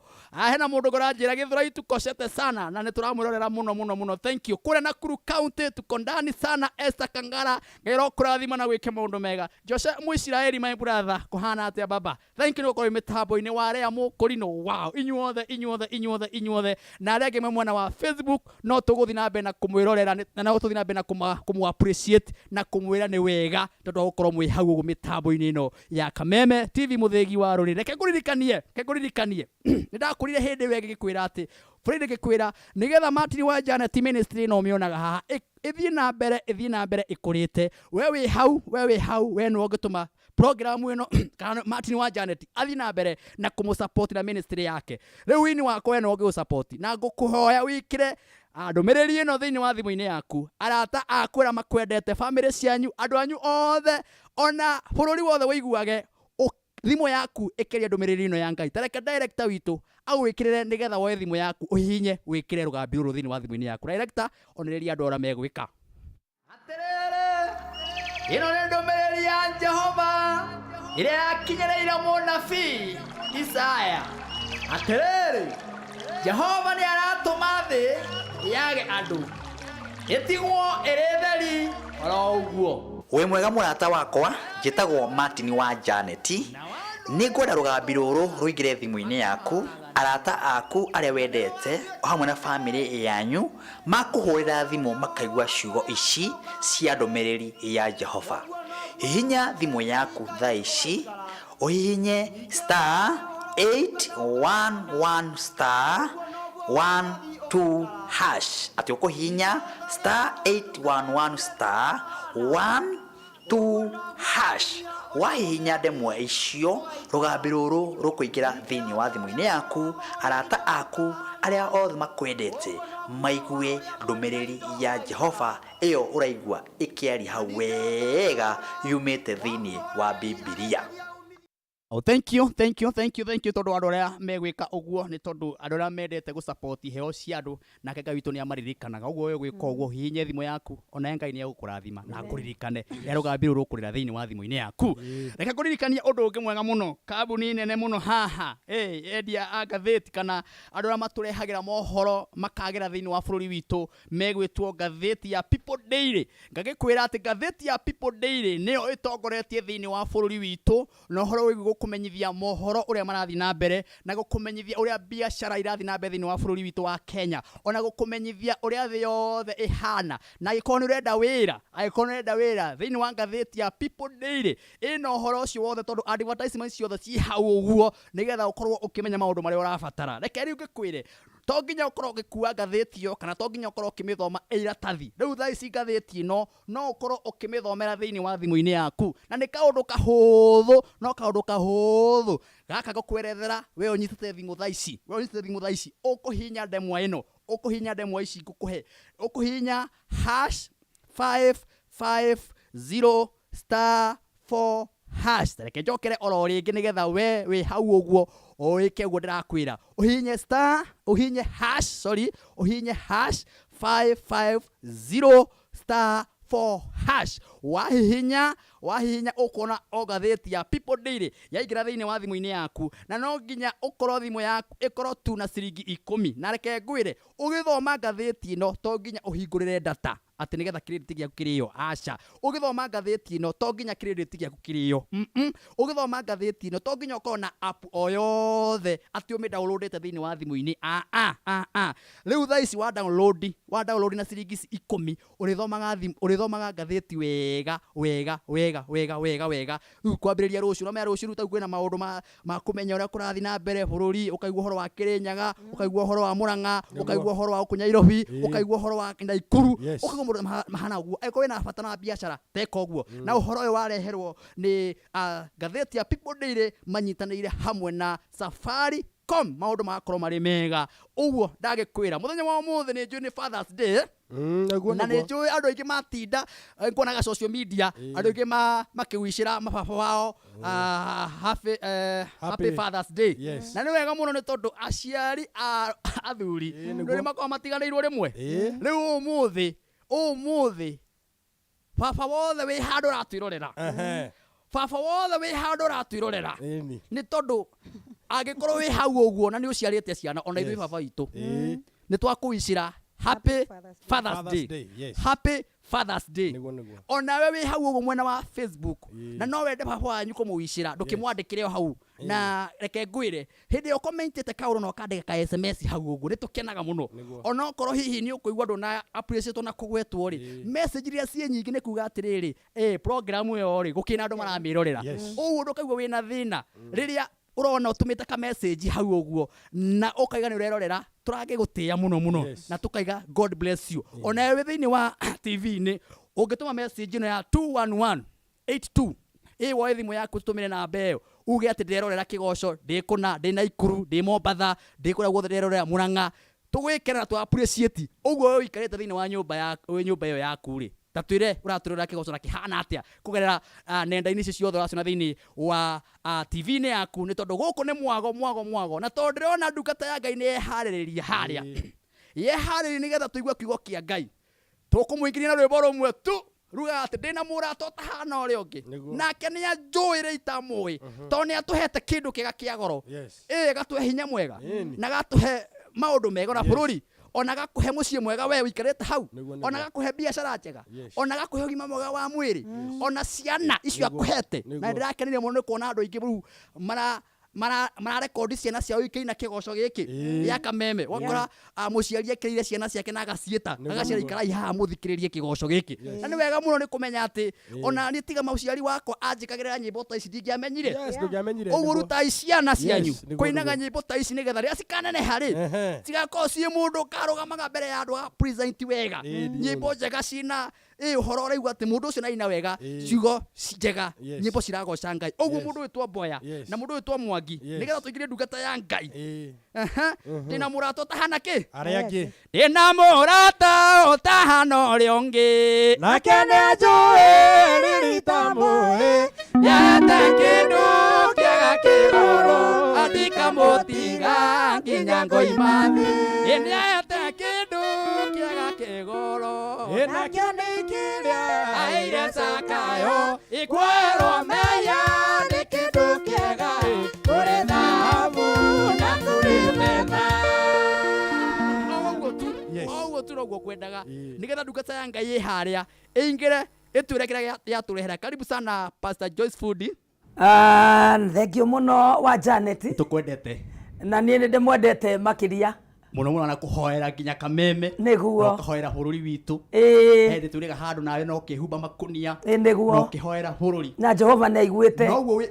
Hena mũndũ ũranjĩra Gĩthũrai tukoshete sana na nĩ tũramwĩrorera mũno mũno mũno, thank you. Kũrĩa Nakuru County tuko ndani sana. Esther Kangara, Ngai arokũrathima na gwĩke maũndũ mega. Jose Mũisiraeli my brother, kũhana atĩa baba? Thank you nĩ gũkorwo wĩ mĩtambo-inĩ wa arĩa mũkũrinũ. Wow, inyuothe inyuothe inyuothe inyuothe na arĩa angĩ me mwena wa Facebook no tũgũthiĩ na mbere na kũmwĩrorera na no tũthiĩ na mbere na kũmũ appreciate na kũmwĩra nĩ wega tondũ wa gũkorwo mwĩ hau ũguo mĩtambo-inĩ ĩno ya Kameme TV mũthĩgi wa rũrĩrĩ. Reke ngũririkanie, reke ngũririkanie nĩ ndakũrire hĩndĩ ĩyo ĩngĩ ngĩkwĩra atĩ Friday ngĩkwĩra nĩgetha Martin wa Janet Ministry ĩno ũmĩonaga haha ĩthiĩ na mbere, ĩthiĩ na mbere ĩkũrĩte. We wĩ hau, we wĩ hau, we nĩwe ũngĩtũma programu ĩno kana Martin wa Janet athiĩ na mbere na kũmũsupport na ministry yake. Rĩu wini wakwa we nĩwe ũngĩgũsupport na ngũkũhoya wĩkĩre ndũmĩrĩri ĩno thĩinĩ wa thimũ-inĩ yaku, arata aku arĩa makwendete, family cianyu, andũ anyu othe, ona bũrũri wothe wĩiguage thimũ yaku ĩkĩria ndũmĩrĩri ĩno ya Ngai. Tareke director witũ agwĩkĩrĩre nĩgetha woe thimũ yaku ũhihinye wĩkĩre rũgambi rũrũ thĩinĩ wa thimũ-inĩ yaku. Director, onereria andũ arĩa megwĩka. Atĩrĩrĩ, ĩno nĩ ndũmĩrĩri ya Jehova ĩrĩa yakinyĩrĩire mũnabii Isaya. Atĩrĩrĩ, Jehova nĩ aratũma thĩ yage andũ, ĩtigwo ĩrĩ theri oro ũguo. Wĩ mwega mũrata wakwa, njĩtagwo Martin wa Janet. Nĩ ngwenda rũgambi rũrũ rũingĩre thimũ-inĩ yaku, arata aku arĩa wendete o hamwe na bamĩrĩ yanyu makũhũrĩra thimũ makaigua ciugo ici cia ndũmĩrĩri ya Jehova. Hihinya thimũ yaku thaa ici, ũhihinye star 811 star 12 hash. Atĩ ũkũhihinya star 811 star 12 hash. Wahihinya ndemwa icio, rũgambi rũrũ rũkũingĩra thĩinĩ wa thimũ-inĩ yaku, arata aku arĩa othe makwendete maigue ndũmĩrĩri ya Jehova ĩyo ũraigua ĩkĩaria hau wega yumĩte thĩinĩ wa Bibilia. Oh, thank you, thank you, thank you, thank you tondũ andũ arĩa megwĩka ũguo nĩ tondũ andũ arĩa mendete gũsupport iheo cia andũ nake Ngai witũ nĩ amaririkanaga. Ũguo we gwĩka ũguo hihinye thimũ yaku onawe Ngai nĩ egũkũrathima na akũririkane rĩrĩa rũgambi rũrũ rũkũrĩra thĩinĩ wa thimũ-inĩ yaku. Reke ngũririkanie ũndũ ũngĩ mwega mũno, kambuni nene mũno haha, endia a ngathĩti kana andũ arĩa matũrehagĩra mohoro makagĩra thĩinĩ wa bũrũri witũ megwĩtwo ngathĩti ya People Daily. Ngagĩkwĩra atĩ ngathĩti ya People Daily nĩyo ĩtongoretie thĩinĩ wa bũrũri witũ na ũhoro wĩgiĩ gũkũmenyithia mohoro ũrĩa marathiĩ na mbere na gũkũmenyithia ũrĩa biacara irathiĩ na mbere thĩinĩ wa bũrũri witũ wa Kenya, ona gũkũmenyithia ũrĩa thĩ yothe ĩhana. Na angĩkorwo nĩ ũrenda wĩra, angĩkorwo nĩ ũrenda wĩra thĩinĩ wa ngathĩti ya People Daily ĩna ũhoro ũcio wothe tondũ advertisement ciothe ciĩ hau ũguo nĩgetha ũkorwo ũkĩmenya maũndũ marĩa ũrabatara. Reke rĩu ngĩkwĩre, to nginya ũkorwo ũgĩkua ngathĩti ĩyo kana to nginya ũkorwo ũkĩmĩthoma ĩ iratathi. Rĩu thaa ici ngathĩti ĩno no ũkorwo ũkĩmĩthomera thĩinĩ wa thimũ-inĩ yaku, na nĩ kaũndũ kahũthũ, no kaũndũ kahũthũ gaka ngũkwerethera we ũnyitĩte thimũ thaa ici, we ũnyitĩte thimũ thaa ici, ũkũhihinya ndemwa ĩno, ũkũhihinya ndemwa ici ngũkũhe, ũkũhihinya hash 550 star 4 Hash. Reke njokere oro rĩngĩ nĩgetha we wĩ hau ũguo ũĩke ũguo ndĩrakwĩra. Ũhihinye star, ũhihinye hash, sorry, ũhihinye hash 550 star 4 hash. Wahihinya, wahihinya ũkuona o ngathĩti ya People Daily yaingĩra thĩinĩ wa thimũ-inĩ yaku, na no nginya ũkorwo thimũ yaku ĩkorwo tu na ciringi 10. Na reke ngwĩre, ũgĩthoma ngathĩti ĩno to nginya ũhingũrĩre data atĩ nĩgetha credit gĩaku kĩrĩo. Aca, ũgĩthoma ngathĩti ĩno to nginya credit gĩaku kĩrĩo. Ũgĩthoma ngathĩti ĩno to nginya ũkorwo na app o yothe atĩ ũmĩ downloadĩte thĩinĩ wa thimũ-inĩ. A rĩu thaa ici wa download, wa download na ciringi ici 10, ũrĩthomaga thimũ, ũrĩthomaga ngathĩti wega wega wega wega wega wega. Rĩu kwambĩrĩria rũciũ, ũramenya rũciũ rĩu ta kwĩna maũndũ ma kũmenya ũrĩa kũrathiĩ na mbere bũrũri, ũkaigua ũhoro wa Kĩrĩnyaga, ũkaigua ũhoro wa Mũrang'a, ũkaigua ũhoro wa gũkũ Nairobi, ũkaigua ũhoro wa Naikuru, ũkaigua maũndũ mahana ũguo. Angĩkorwo wĩna bata na biacara, teka ũguo. Na ũhoro ũyũ wareherwo nĩ ngathĩti ya People Daily manyitanĩire hamwe na Safaricom, maũndũ magakorwo marĩ mega. Ũguo ndagĩkwĩra mũthenya wa ũmũthĩ nĩ njũĩ nĩ Father's Day. Na nĩ njũĩ andũ aingĩ matinda nkuonaga social media, andũ aingĩ makĩwicĩra mababa wao happy, happy Father's Day. Na nĩ wega mũno nĩ tondũ aciari a athuri nĩ makoragwo matiganĩirwo rĩmwe. Rĩu ũmũthĩ, ũmũthĩ baba wothe wĩ handũ ũratwĩrorera, baba wothe wĩ handũ ũratwĩrorera, nĩ tondũ angĩkorwo wĩ hau ũguo na nĩ ũciarĩte ciana, ona ithuĩ baba witũ nĩ twakũwicĩra happy Father's Day. Happy Father's Day. Onawe wĩ hau ũguo mwena wa Facebook na no wende baba wanyu kũmũwicĩra, ndũkĩmwandĩkĩre o hau. Na reke ngwĩre, hĩndĩ ĩyo commentĩte kaũndũ na ũkandĩka ka SMS hau ũguo, nĩ tũkenaga mũno. Onokorwo hihi nĩ ũkũigua ndũna appreciate na kũgwetwo rĩ, message iria ciĩ nyingĩ nĩ kuga atĩrĩrĩ, program ĩyo rĩ, gũkĩrĩ na andũ maramĩrorera. Ũguo ndũkaigua wĩna thĩna rĩrĩa ũrona ũtũmĩte ka message hau ũguo na ũkaiga nĩ ũrerorera, tũragĩgũtĩĩa mũno mũno na tũkaiga God bless you. Ona wĩ thĩinĩ wa TV-inĩ ũngĩtũma message ĩno ya 21182, ĩ woe thimũ yaku tũtũmĩre namba ĩyo, uge atĩ ndĩrerorera kĩgoco, ndĩ kũna, ndĩ Naikuru, ndĩ Mombatha, ndĩ kũrĩa guothe ndĩrerorera Murang'a, tũgwĩkĩra na tũ appreciate. Ũguo we ũikarĩte thĩinĩ wa nyũmba ya, wĩ nyũmba ĩyo yaku rĩ, ta twĩre ũratũrora kĩgoco na kĩhana atĩa kũgerera nenda-inĩ icio ciothe ũraciona thĩinĩ wa TV-inĩ yaku, nĩ tondũ gũkũ nĩ mwago mwago mwago. Na tondũ ndĩrona ndungata ya Ngai nĩ yeharĩrĩria harĩa, yeharĩrĩria nĩgetha tũigue kiugo kĩa Ngai, tũkũmũingĩria na rwĩmbo rũmwe tu rugaga atĩ ndĩna mũrata ũtahana ũrĩa ũngĩ, nake nĩ anjũĩre itamũĩ, tondũ nĩ atũhete kĩndũ kĩega kĩa goro, ĩ gatũhe hinya mwega na gatũhe maũndũ mega ona bũrũri, ona gakũhe mũciĩ mwega we ũikarĩte hau, ona gakũhe biacara njega, ona gakũhe ũgima mwega wa mwĩrĩ, ona ciana icio akũhete. Na ndĩrakenire mũno nĩ kuona andũ aingĩ rĩu mara mararekondi ciana ciao ikĩina kĩgoco gĩkĩ gĩa kameme. Ũgakora mũciari ekĩrĩire ciana ciake na agaciĩta, agaciĩra ikarai haha mũthikĩrĩrie kĩgoco gĩkĩ. Na nĩ wega mũno nĩ kũmenya atĩ ona niĩ tiga mũciari wakwa anjĩkagĩrĩra nyĩmbo ta ici ndingĩamenyire. Ũguo rutai ciana cianyu kũinaga nyĩmbo ta ici nĩgetha rĩrĩa cikaneneha rĩ, cigakorwo ciĩ mũndũ ũkarũgamaga mbere ya andũ a present wega nyĩmbo njega ciĩna ĩ ũhoro ũraigua atĩ mũndũ ũcio naina wega, ciugo njega, nyĩmbo ciragoca Ngai. Ũguo mũndũ wĩtwo Mboya na mũndũ wĩtwo Mwangi, nĩgetha tũingĩrie ndungata ya Ngai. Ndĩna mũrata ũtahana kĩ? Arĩa angĩ. Ndĩna mũrata ũtahana ũrĩa ũngĩ, nake nĩ anjũĩ rĩrĩ itamũĩ, nĩahete kĩndũ kĩega kĩgũrũ, andikamũtiga nginya ngoima thĩ. Nĩahete kĩndũ kĩega kĩgũrũ, nakĩo nĩ kĩrĩa aire Zakayo, ikwerwo meya nĩ kĩndũ kĩega, kũrĩ thahabu na kũrĩ betha. Ũguo tu, ũguo tu noguo kwendaga, nĩgetha ndungata ya Ngai ĩ harĩa ĩingĩre ĩtwĩre kĩrĩa yatũrehera. Karibu sana Pastor Joyce Fundi. Thank you mũno wa Janet. Tũkwendete. Na niĩ nĩ ndĩmwendete makĩria. Mũno mũno, na kũhoera nginya kameme. Nĩguo. Na ũkahoera bũrũri witũ. Hĩndĩ tũrĩga handũ nawe no ũkĩhumba makunia. Nĩguo. Na ũkĩhoera bũrũri. Na Jehova nĩ aiguĩte.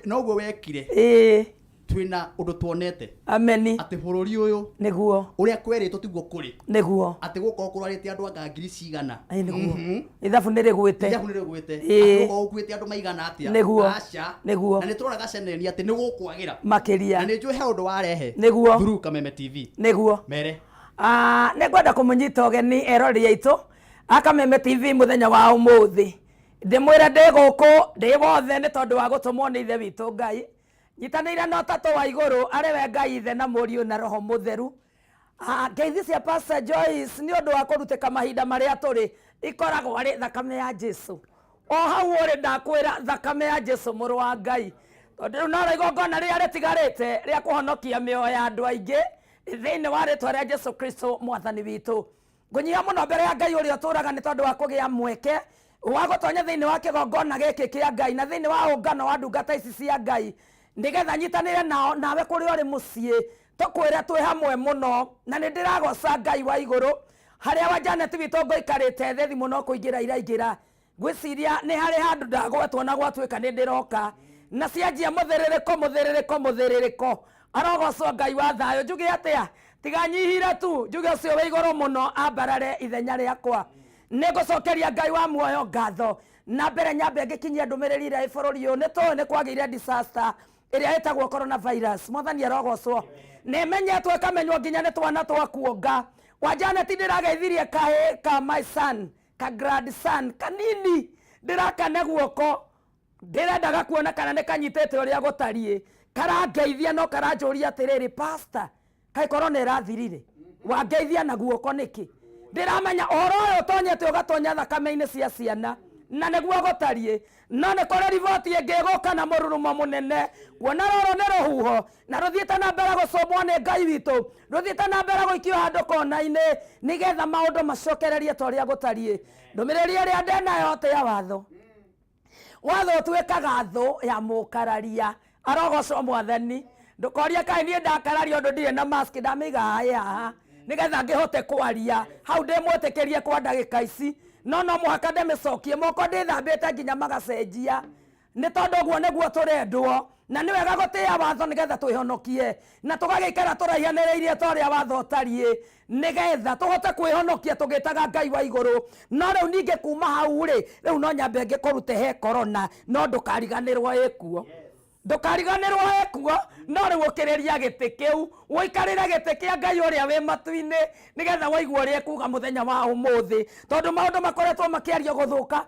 Noguo wekire. Twĩna ũndũ tuonete. Ameni. Atĩ bũrũri ũyũ. Nĩguo. Ũrĩa kwerĩtwo tiguo kũrĩ. Nĩguo. Atĩ gũkorwo kũrwarĩte andũ anga ngiri cigana. Nĩguo. Ithabu nĩ rĩgwĩte. Ithabu nĩ rĩgwĩte. Atĩ gũkorwo gũkuĩte andũ maigana atĩa. Nĩguo. Aca. Nĩguo. Na nĩ tũroraga ceneni atĩ nĩ gũkwagĩra. Makĩria. Na nĩ njũĩ he ũndũ warehe. Nĩguo. Through Kameme TV. Nĩguo. Mere. Nĩ ngwenda kũmũnyita ũgeni eroreri aitũ a Kameme TV mũthenya wa ũmũthĩ. Ndĩmwĩre ndĩ gũkũ ndĩ wothe nĩ tondũ wa gũtũmwo nĩ ithe witũ Ngai. Nyitanĩire na ũtatũ wa igũrũ arĩ we Ngai ithe na mũriũ na roho mũtheru. Ah, ngeithi cia Pastor Joyce nĩ ũndũ wa kũrutĩka mahinda marĩa tũrĩ ikoragwo arĩ thakame ya Jesu. O hau ũrĩ ndakwĩra thakame ya Jesu mũrũ wa Ngai. Tondũ rĩu noro igongona rĩrĩa rĩtigarĩte rĩa kũhonokia mĩoyo ya andũ aingĩ thĩinĩ wa rĩtwa rĩa Jesu Kristo mwathani witũ. Ngũnyiha mũno mbere ya Ngai ũrĩa ũtũũraga nĩ tondũ wa kũgĩa mweke wa gũtonya thĩinĩ wa kĩgongona gĩkĩ kĩa Ngai na thĩinĩ wa ũngano wa ndungata ici cia Ngai nĩgetha nyitanĩre nao nawe kũrĩa ũrĩ mũciĩ tũkwĩre twĩ hamwe mũno na nĩ ndĩragoca Ngai wa igũrũ harĩa wa Janet witũ ngũikarĩte thĩ thimũ no kũingĩra iraingĩra ngwĩciria nĩ harĩ handũ ndagwetwo na gwatuĩka nĩ ndĩroka na cianjia mũthĩrĩrĩko mũthĩrĩrĩko mũthĩrĩrĩko arogocwo Ngai wa thayũ njuge atĩa tiga nyihire tu njuge ũcio wĩ igũrũ mũno ambarare ithenya rĩakwa nĩ ngũcokeria Ngai wa muoyo ngatho na mbere nyambe ngĩkinyia ndũmĩrĩri ĩrĩa ĩ bũrũri ũyũ nĩ tũĩ nĩ kwagĩire disaster ĩrĩa ĩtagwo coronavirus mwathani arogocwo nĩ ĩmenyetwo ĩkamenywo nginya nĩ twana twa kuonga wa Janet ndĩrageithirie kahĩ ka my son ka grandson kanini ndĩrakane guoko ndĩrendaga kuona kana nĩ kanyitĩte ũrĩa gũtariĩ karangeithia no karanjũria atĩrĩrĩ pastor kaĩ korona ĩrathirire wangeithia na guoko nĩkĩ ndĩramenya ũhoro ũyũ ũtonyete ũgatonya thakame-inĩ cia ciana na nĩguo gũtariĩ no nĩ kũrĩ riboti ĩngĩ ĩgũka na mũrurumo mũnene kuona rũrũ nĩ rũhuho na rũthiĩte na mbere gũcũmbwo nĩ Ngai witũ rũthiĩte na mbere gũikio handũ kona-inĩ nĩgetha maũndũ macokererie ta ũrĩa gũtariĩ ndũmĩrĩri ĩrĩa ndenayo tĩa watho watho ũtuĩkaga thũ ya mũkararia arogocwo mwathani ndũkorie kaĩ niĩ ndakararia ũndũ ndirĩ na mask ndamĩiga haĩ haha nĩgetha ngĩhote kwaria hau ndĩmwĩtĩkĩrie kwa ndagĩka ici no no mũhaka ndĩmĩcokie moko ndĩthambĩte nginya magacenjia nĩ tondũ ũguo nĩguo tũrendwo na nĩ wega gũtĩĩa watho nĩgetha twĩhonokie na tũgagĩikara tũraihanĩrĩirie ta ũrĩa watho ũtariĩ nĩgetha tũhote kwĩhonokia tũgĩtaga Ngai wa igũrũ no rĩu ningĩ kuma hau rĩ rĩu no nyambe ngĩkũrute he korona no ndũkariganĩrwo ĩkuo ndũkariganĩrwo ĩkuo no rĩu ũkĩrĩria gĩtĩ kĩu ũikarĩre gĩtĩ kĩa Ngai ũrĩa wĩ matu-inĩ nĩgetha waigua ũrĩa ekuga mũthenya wa ũmũthĩ tondũ maũndũ makoretwo makĩario gũthũka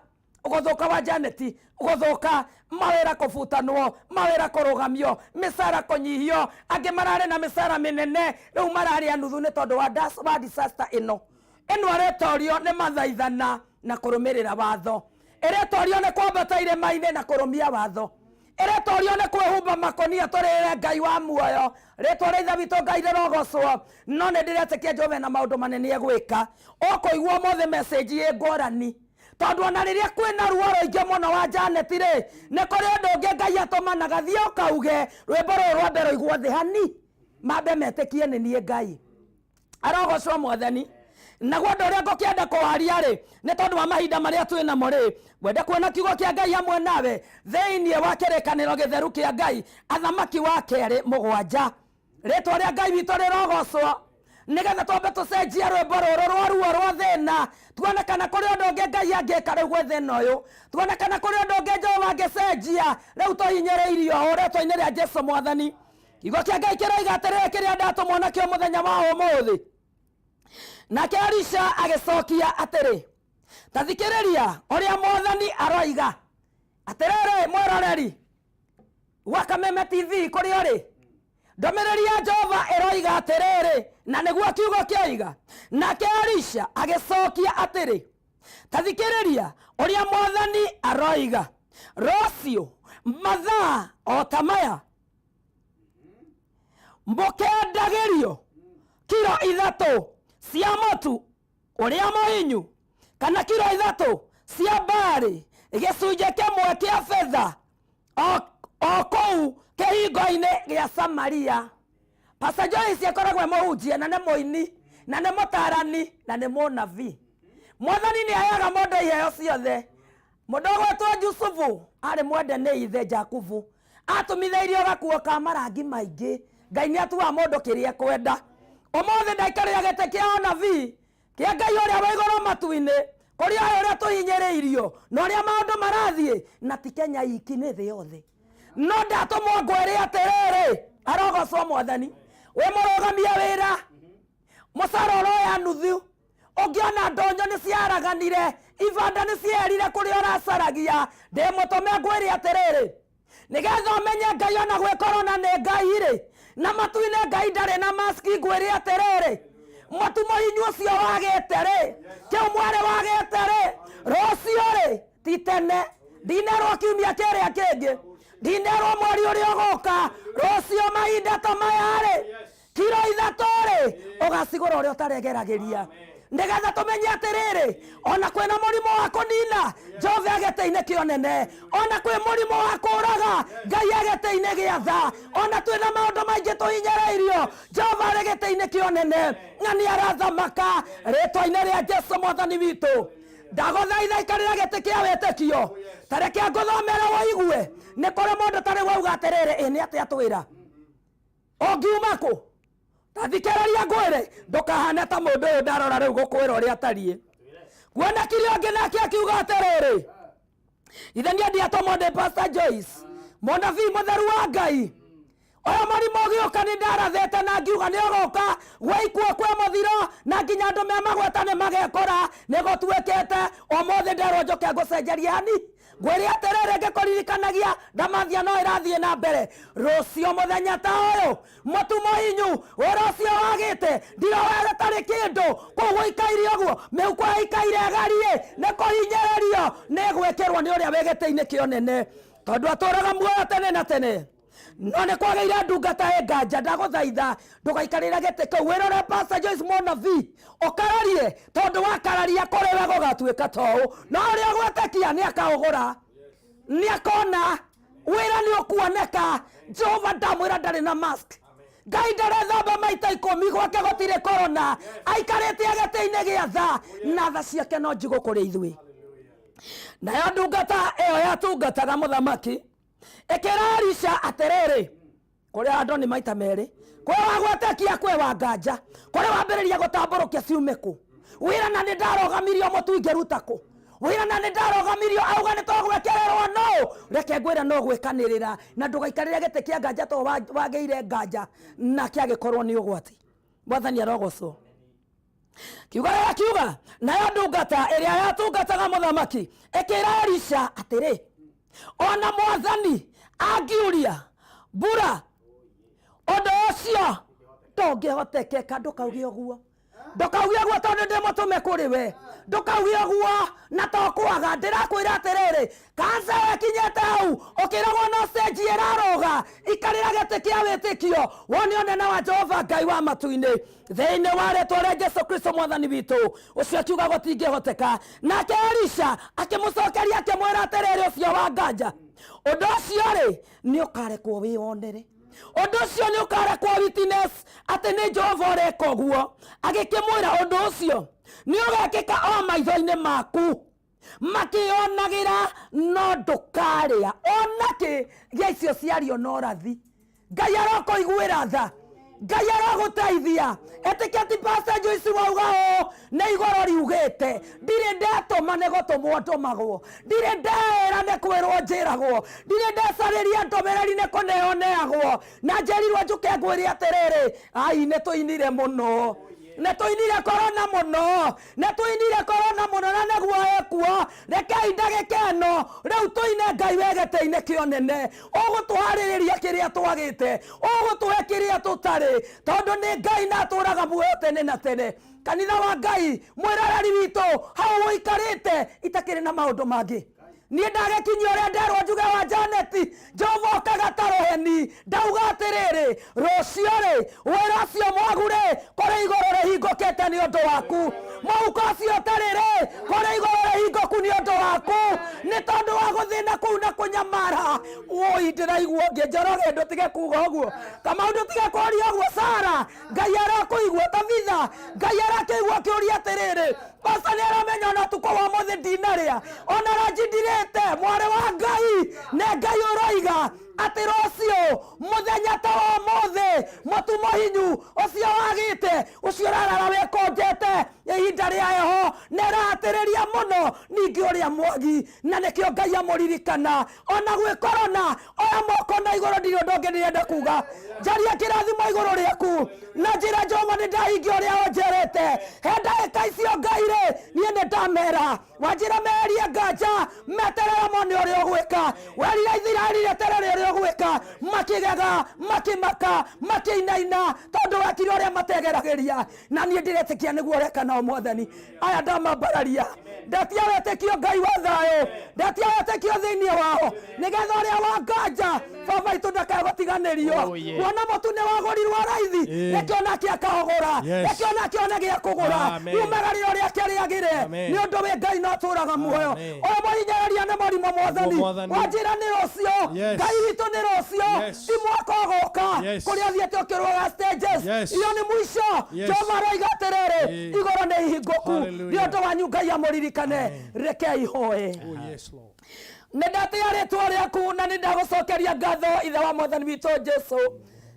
gũthũka wa Janet gũthũka mawĩra kũbutanwo mawĩra kũrũgamio mĩcara kũnyihio angĩ mararĩ na mĩcara mĩnene rĩu mararĩa nuthu nĩ tondũ wa, wa disaster ĩno ĩno ĩretorio nĩ mathaithana na kũrũmĩrĩra watho ĩretorio nĩ kwambata irĩma-inĩ na kũrũmia watho ĩretorio nĩ kwĩhumba makonia tũrĩrĩre Ngai wa muoyo rĩtwa rĩa ithe witũ Ngai rĩrogocwo no nĩ ndĩretĩkia Jehova na maũndũ manene egwĩka ũkũigua ũmũthĩ message ĩ ngũrani tondũ ona rĩrĩa kwĩna ruo rũingĩ mũno wa Janet rĩ nĩ kũrĩ ũndũ ũngĩ Ngai atũmanaga thiĩ ũkauge rwĩmbo rũrũ rwambe rũigwo thĩ hani mambe metĩkie nĩ niĩ Ngai arogocwo mwathani naguo ũndũ ũrĩa ngũkĩenda kũwaria rĩ nĩ tondũ wa mahinda marĩa twĩ namo rĩ ngwenda kuona kiugo kĩa Ngai hamwe nawe thĩinĩ wa kĩrĩkanĩro gĩtheru kĩa Ngai athamaki wa kerĩ mũgwanja rĩtwa rĩa Ngai witũ rĩrogocwo nĩgetha twambe tũcenjie rwĩmbo rũrũ rwa ruo rwa thĩna tuone kana kũrĩ ũndũ ũngĩ Ngai angĩka rĩu gwĩ thĩna ũyũ tuone kana kũrĩ ũndũ ũngĩ Jehova angĩcenjia rĩu tũhinyĩrĩirio ũũ rĩtwa-inĩ rĩa Jesu mwathani kiugo kĩa Ngai kĩroiga atĩrĩrĩ kĩrĩa ndatũmwo nakĩo mũthenya wa ũmũthĩ nake Elisha agĩcokia atĩrĩ ta thikĩrĩria ũrĩa mwathani aroiga atĩrĩrĩ mwĩroreri wa Kameme TV kũrĩa ũrĩ ndũmĩrĩri ya Jehova ĩroiga atĩrĩrĩ na nĩguo kiugo kĩoiga nake Elisha agĩcokia atĩrĩ ta thikĩrĩria ũrĩa mwathani aroiga rũciũ mathaa o ta maya mũkendagĩrio kiro ithatũ cia mũtu ũrĩa mũhinyu kana kiro ithatũ cia mbarĩ gĩcunjĩ kĩmwe kĩa betha o kũu kĩhingo-inĩ gĩa Samaria. Pastor Joyce akoragwo e mũhunjia na nĩ mũini na nĩ mũtarani na nĩ mũnabii. Mwathani nĩ aheaga mũndũ iheo ciothe. Mũndũ ũgwĩtwo Jusufu arĩ mwende nĩ ithe Jakubu atũmithĩirio gakuo ka marangi maingĩ. Ngai nĩ atuaga mũndũ kĩrĩa ekwenda. Ũmũthĩ ndaikarĩra gĩtĩ kĩa ũnabii kĩa Ngai ũrĩa wĩ igũrũ matu-inĩ kũrĩa ũyũ ũrĩa tũhinyĩrĩirio na ũrĩa maũndũ marathiĩ na ti Kenya iki nĩ thĩ yothe no ndatũmwo ngwĩre atĩrĩrĩ arogocwo mwathani wĩ mũrũgamia wĩra mũcara ũroya nuthu ũngĩona ndonyo nĩ ciaraganire Ibanda nĩ cieherire kũrĩa ũracaragia. Ndĩ mũtũme ngwĩre atĩrĩrĩ, nĩgetha ũmenye Ngai ona gwĩ korona nĩ Ngai rĩ, na matu-inĩ Ngai ndarĩ na maski. Ngwĩre atĩrĩrĩ, mũtu mũhinyu ũcio wagĩte rĩ, kĩu mwarĩ wagĩte rĩ, rũciũ rĩ ti tene, ndinerwo kiumia kĩrĩa kĩngĩ, ndinerwo mweri ũrĩa ũgũka, rũciũ mahinda ta maya rĩ, kiro 3 rĩ, ũgacigũra ũrĩa ũtaregeragĩria, nĩgetha tũmenye atĩrĩrĩ, ona kwĩna mũrimũ wa kũnina, Jehova agĩtĩ-inĩ kĩonene, ona kwĩ mũrimũ wa kũraga, Ngai agĩtĩ-inĩ gĩa tha, ona twĩna maũndũ maingĩ tũhinyĩrĩirio, Jehova arĩ gĩtĩ-inĩ kĩonene na nĩ arathamaka rĩtwa-inĩ rĩa Jesu mwathani witũ. Ndagũthaitha ikarĩra gĩtĩ kĩa wĩtĩkio, ta reke ngũthomere ũigue. Nĩ kũrĩ mũndũ tarĩ wauga atĩrĩrĩ, ĩ nĩ atĩa twĩra ũngiuma kũ? Ta thikĩrĩria ngwĩre, ndũkahane ta mũndũ ũyũ ndarora rĩu gũkwĩra ũrĩa atariĩ. Kuonekire ũngĩ nake akiuga atĩrĩrĩ, ithe niĩ ndiatũmwo ndĩ Pastor Joyce, mũnabii mũtheru wa Ngai. Ũyũ mũrimũ ũgĩũka nĩ ndarathĩte na ngiuga nĩ ũgũka gwĩ ikuũ kwĩ mũthiro na nginya andũ me magweta nĩ magekora. Nĩ gũtuĩkĩte ũmũthĩ nderwo njũke ngũcenjerie hani. Ngwĩre atĩrĩrĩ, ngĩkũririkanagia ndamathia no ĩrathiĩ na mbere. Rũciũ mũthenya ta ũyũ, mũtu mũhinyu wĩra ũcio wagĩte ndirowe gũtarĩ kĩndũ kũu gũikaire ũguo, mĩhuko ĩikaire ĩgariĩ nĩ kũhinyĩrĩrio, nĩ gwĩkĩrwo nĩ ũrĩa wĩ gĩtĩ-inĩ kĩonene, tondũ atũraga muoyo tene na tene. No nĩ kwagĩire ndungata ĩ nganja. Ndagũthaitha ndũgaikarĩre gĩtĩ kĩu, wĩrore Pastor Joyce mũnabii ũkararie, tondũ wakararia kũrĩ we gũgatuĩka ta ũũ, no ũrĩa ũgwĩtĩkia nĩ akaũgũra, nĩ akona wĩra nĩ ũkuoneka. Jehova ndamwĩra ndarĩ na mask, Ngai ndarethamba maita 10, gwake gũtirĩ korona, aikarĩte gĩtĩ-inĩ gĩa tha na tha ciake no njigũ kũrĩ ithuĩ. Nayo ndungata ĩyo yatungataga mũthamaki ĩkĩra Elisha atĩrĩrĩ, kũrĩ andũ nĩ maita merĩ, kwĩ wa gwĩtĩkia, kwĩ wa nganja, kũrĩ wambĩrĩria gũtambũrũkia ciume kũ wĩra, na nĩ ndarũgamirio mũtu ingĩruta kũ wĩra, na nĩ ndarũgamirio auga nĩ tũgwĩkĩrĩrwo no reke ngwĩre no gwĩkanĩrĩra, na ndũgaikarĩre gĩtĩ kĩa nganja to wagĩire nganja nake agĩkorwo nĩ ũgwati. Mwathani arogocwo. Kiuga rĩrĩa kiuga, nayo ndungata ĩrĩa yatungataga mũthamaki ĩkĩra Elisha atĩrĩ, ona mwathani angiuria mbura, ũndũ ũcio ndũngĩhotekeka. Ndũkauge ũguo, ndũkauge ũguo, tondũ ndĩ mũtũme kũrĩ we. Ndũkauge ũguo na to kwaga. Ndĩrakwĩra atĩrĩrĩ, kanca ĩkinyĩte hau ũkĩragwo no stage ĩrarũga, ikarĩra gĩtĩ kĩa wĩtĩkio, wone ũnene wa Jehova Ngai wa matu-inĩ thĩinĩ wa rĩtwa rĩa Jesu Kristo mwathani witũ. Ũcio akiuga gũtingĩhoteka. Nake Elisha akĩmũcokeria akĩmwĩra atĩrĩrĩ, ũcio wa nganja, ũndũ ũcio rĩ nĩ ũkarekwo wĩyonere, ũndũ ũcio nĩ ũkarekwo witness atĩ nĩ Jehova ũreka ũguo. Agĩkĩmwĩra, ũndũ ũcio nĩ ũgekĩka o maitho-inĩ maku makĩonagĩra, no ndũkarĩa onakĩ gĩa icio ciario na ũrathi. Ngai arokũiguĩra tha, Ngai arogũteithia. Ĩtĩkia ti Pastor Joyce wauga ũũ, nĩ igũrũ riugĩte. Ndirĩ ndatũma, nĩ gũtũmwo ndũmagwo. Ndirĩ ndeĩra, nĩ kwĩrwo njĩragwo. Ndirĩ ndecarĩria ndũmĩrĩri, nĩ kũneo neagwo, na njĩrirwo njũke ngwĩre atĩrĩrĩ, ai nĩ tũinire mũno, nĩ tũinire korona mũno, nĩ tũinire korona mũno, na nĩguo ĩkuo. Rekei ndagĩka ĩno rĩu tũine Ngai wĩ gĩtĩ-inĩ kĩonene, ũgũtũharĩrĩria kĩrĩa twagĩte, ũgũtũhe kĩrĩa tũtarĩ, tondũ nĩ Ngai na atũraga muoyo tene na tene. Kanitha wa Ngai, mwĩroreri witũ hau ũikarĩte, itakĩrĩ na maũndũ mangĩ, niĩ ndagĩkinyia ũrĩa nderwo njuge wa Janeti. Jehova okaga ta rũheni. Ndauga atĩrĩrĩ, rũciũ rĩ, wĩra ũcio mwagu rĩ, kũrĩ igũrũ rĩhingũkĩte nĩ ũndũ waku. Mũhuko ũcio ũtarĩ rĩ, kũrĩ igũrũ rĩhingũku nĩ ũndũ waku, nĩ tondũ wa gũthĩna kũu na kũnyamara. Woi, ndĩraigua ũngĩ. Njoroge, ndũtige kuga ũguo. Kamau, ndũtige kũria ũguo. Sara, Ngai arakũigua. Tabitha, Ngai arakĩigua akĩũria atĩrĩrĩ, pasta nĩ aramenya ona tukũ wa mũthĩ ndinarĩa, ona ranji ndirĩte. Mwarĩ wa Ngai, nĩ Ngai ũroiga atĩ rũciũ mũthenya ta wa ũmũthĩ, mũtu mũhinyu ũcio wagĩte, ũcio ũrarara wĩkũnjĩte ihinda rĩa heho nĩ ĩrahatĩrĩria mũno, ningĩ ũrĩa mwagi na nĩkĩo Ngai amũririkana ona gwĩ korona. Oya moko na igũrũ, ndirĩ ũndũ ũngĩ ndĩrenda kuga. Njaria kĩrathimo igũrũ rĩaku na njĩra, Jehova, nĩ ndahingia ũrĩa ũnjĩrĩte. He ndagĩka icio Ngai rĩ, niĩ nĩ ndamera. Ũgwĩka wanjĩra merie nganja meterere mone ũrĩa ũgwĩka. Werire Isiraeli reterere ũrĩa ũgwĩka, makĩgega, makĩmaka, makĩinaina tondũ wekire ũrĩa mategeragĩria. Na niĩ ndĩretĩkia nĩguo ũreka nao Mwathani. Aya ndamambararia, ndetia wĩtĩkio Ngai wa thayũ, ndetia wĩtĩkio thĩinĩ wao, nĩgetha ũrĩa wa nganja baba itũ ndakae gũtiganĩrio. Oh, yes. Kuona mũtu nĩ wagũrirwo raithi, reke onake akahogora, reke onake one gĩa kũgũra, umagarie ũrĩa kĩrĩagĩre, nĩ ũndũ wĩ Ngai no atũraga muoyo. Ũyũ mũhinyĩrĩria nĩ mũrimũ Mwathani, wanjĩra nĩ rũciũ, Ngai witũ nĩ rũciũ, ti mwaka ũgũka kũrĩa thiĩte ũkĩrũaga stages, iyo nĩ mũico. Jehova aroiga atĩrĩrĩ, igũrũ nĩ ihingũku nĩ ũndũ wanyu, Ngai amũririkane. Rekei hoe. Nĩ ndatĩa rĩtwa rĩaku na nĩ ndagũcokeria ngatho, Ithe wa Mwathani witũ Jesu.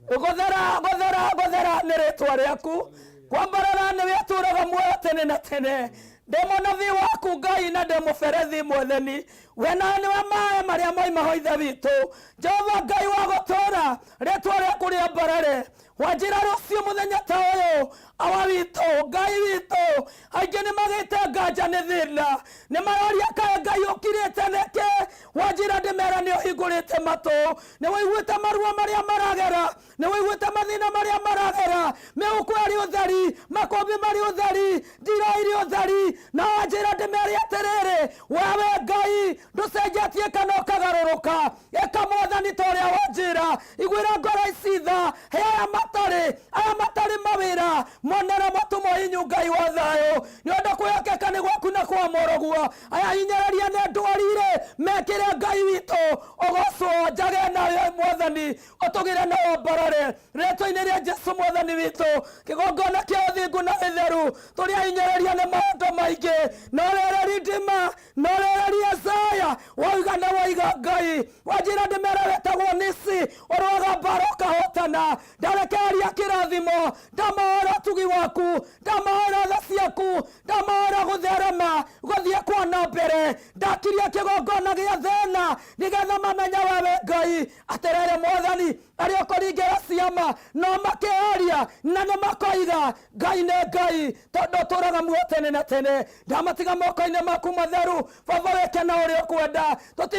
Gũthera, gũthera, gũthera nĩ rĩtwa rĩaku, kwambarara nĩ wĩtũraga muoyo tene na tene. Ndĩ mũnabii waku Ngai na ndĩ mũberethi Mwathani, we nawe nĩwe maĩ marĩa moimaho. Ithe witũ Jehova Ngai wa gũtũra, rĩtwa rĩaku rĩambarare. Wanjĩra rũciũ mũthenya ta ũyũ, awa witũ, Ngai witũ, aingĩ nĩ magĩte nganja nĩ thĩna, nĩ maroria kaĩ Ngai ũkirĩte nĩkĩ. Wanjĩra ndĩmera nĩ ũhingũrĩte matũ, nĩ wĩiguĩte maruo marĩa maragera, nĩ wĩiguĩte mathĩna marĩa maragera, mĩhuko ĩrĩ ũtheri, makũmbĩ marĩ ũtheri, ndiro irĩ ũtheri. Na wanjĩra ndĩmere atĩrĩrĩ, wewe Ngai ndũcenjetie kana ũkagarũrũka. Ĩka Mwathani ta ũrĩa wanjĩra, iguĩra ngoro ici tha, he aya matarĩ, aya matarĩ mawĩra monera mũtũmwo inyu. Ngai wa thayũ, nĩ ũndũ kwĩhokeka nĩ gwaku na kwa mũrũguo. Aya hinyĩrĩria nĩ ndwarire mekĩre, Ngai witũ ũgocwo, njage nawe Mwathani ũtũgĩre na wambarare rĩtwa-inĩ rĩa Jesu Mwathani witũ. Kĩgongona kĩa ũthingu na gĩtheru, tũrĩa hinyĩrĩria nĩ maũndũ maingĩ, no rĩrĩ rindima, no rĩrĩ Isaya wauga nĩ waiga. Ngai wanjĩra ndĩmere wĩtagwo nisi, ũrũaga mbara ũkahotana. Ndarekereria kĩrathimo, ndamahoera ũtugi waku, ndamahoera tha ciaku, ndamahoera gũtherema gũthiĩ kwa na mbere. Ndakiria kĩgongona gĩa thĩna nĩgetha mamenye wewe Ngai. Atĩrĩrĩ Mwathani, arĩa ũkũringĩra ciama no makĩaria na nĩ makoiga Ngai nĩ Ngai, tondũ ũtũraga muoyo tene na tene. Ndamatiga moko-inĩ maku matheru, baba, wĩke na ũrĩa ũkwenda.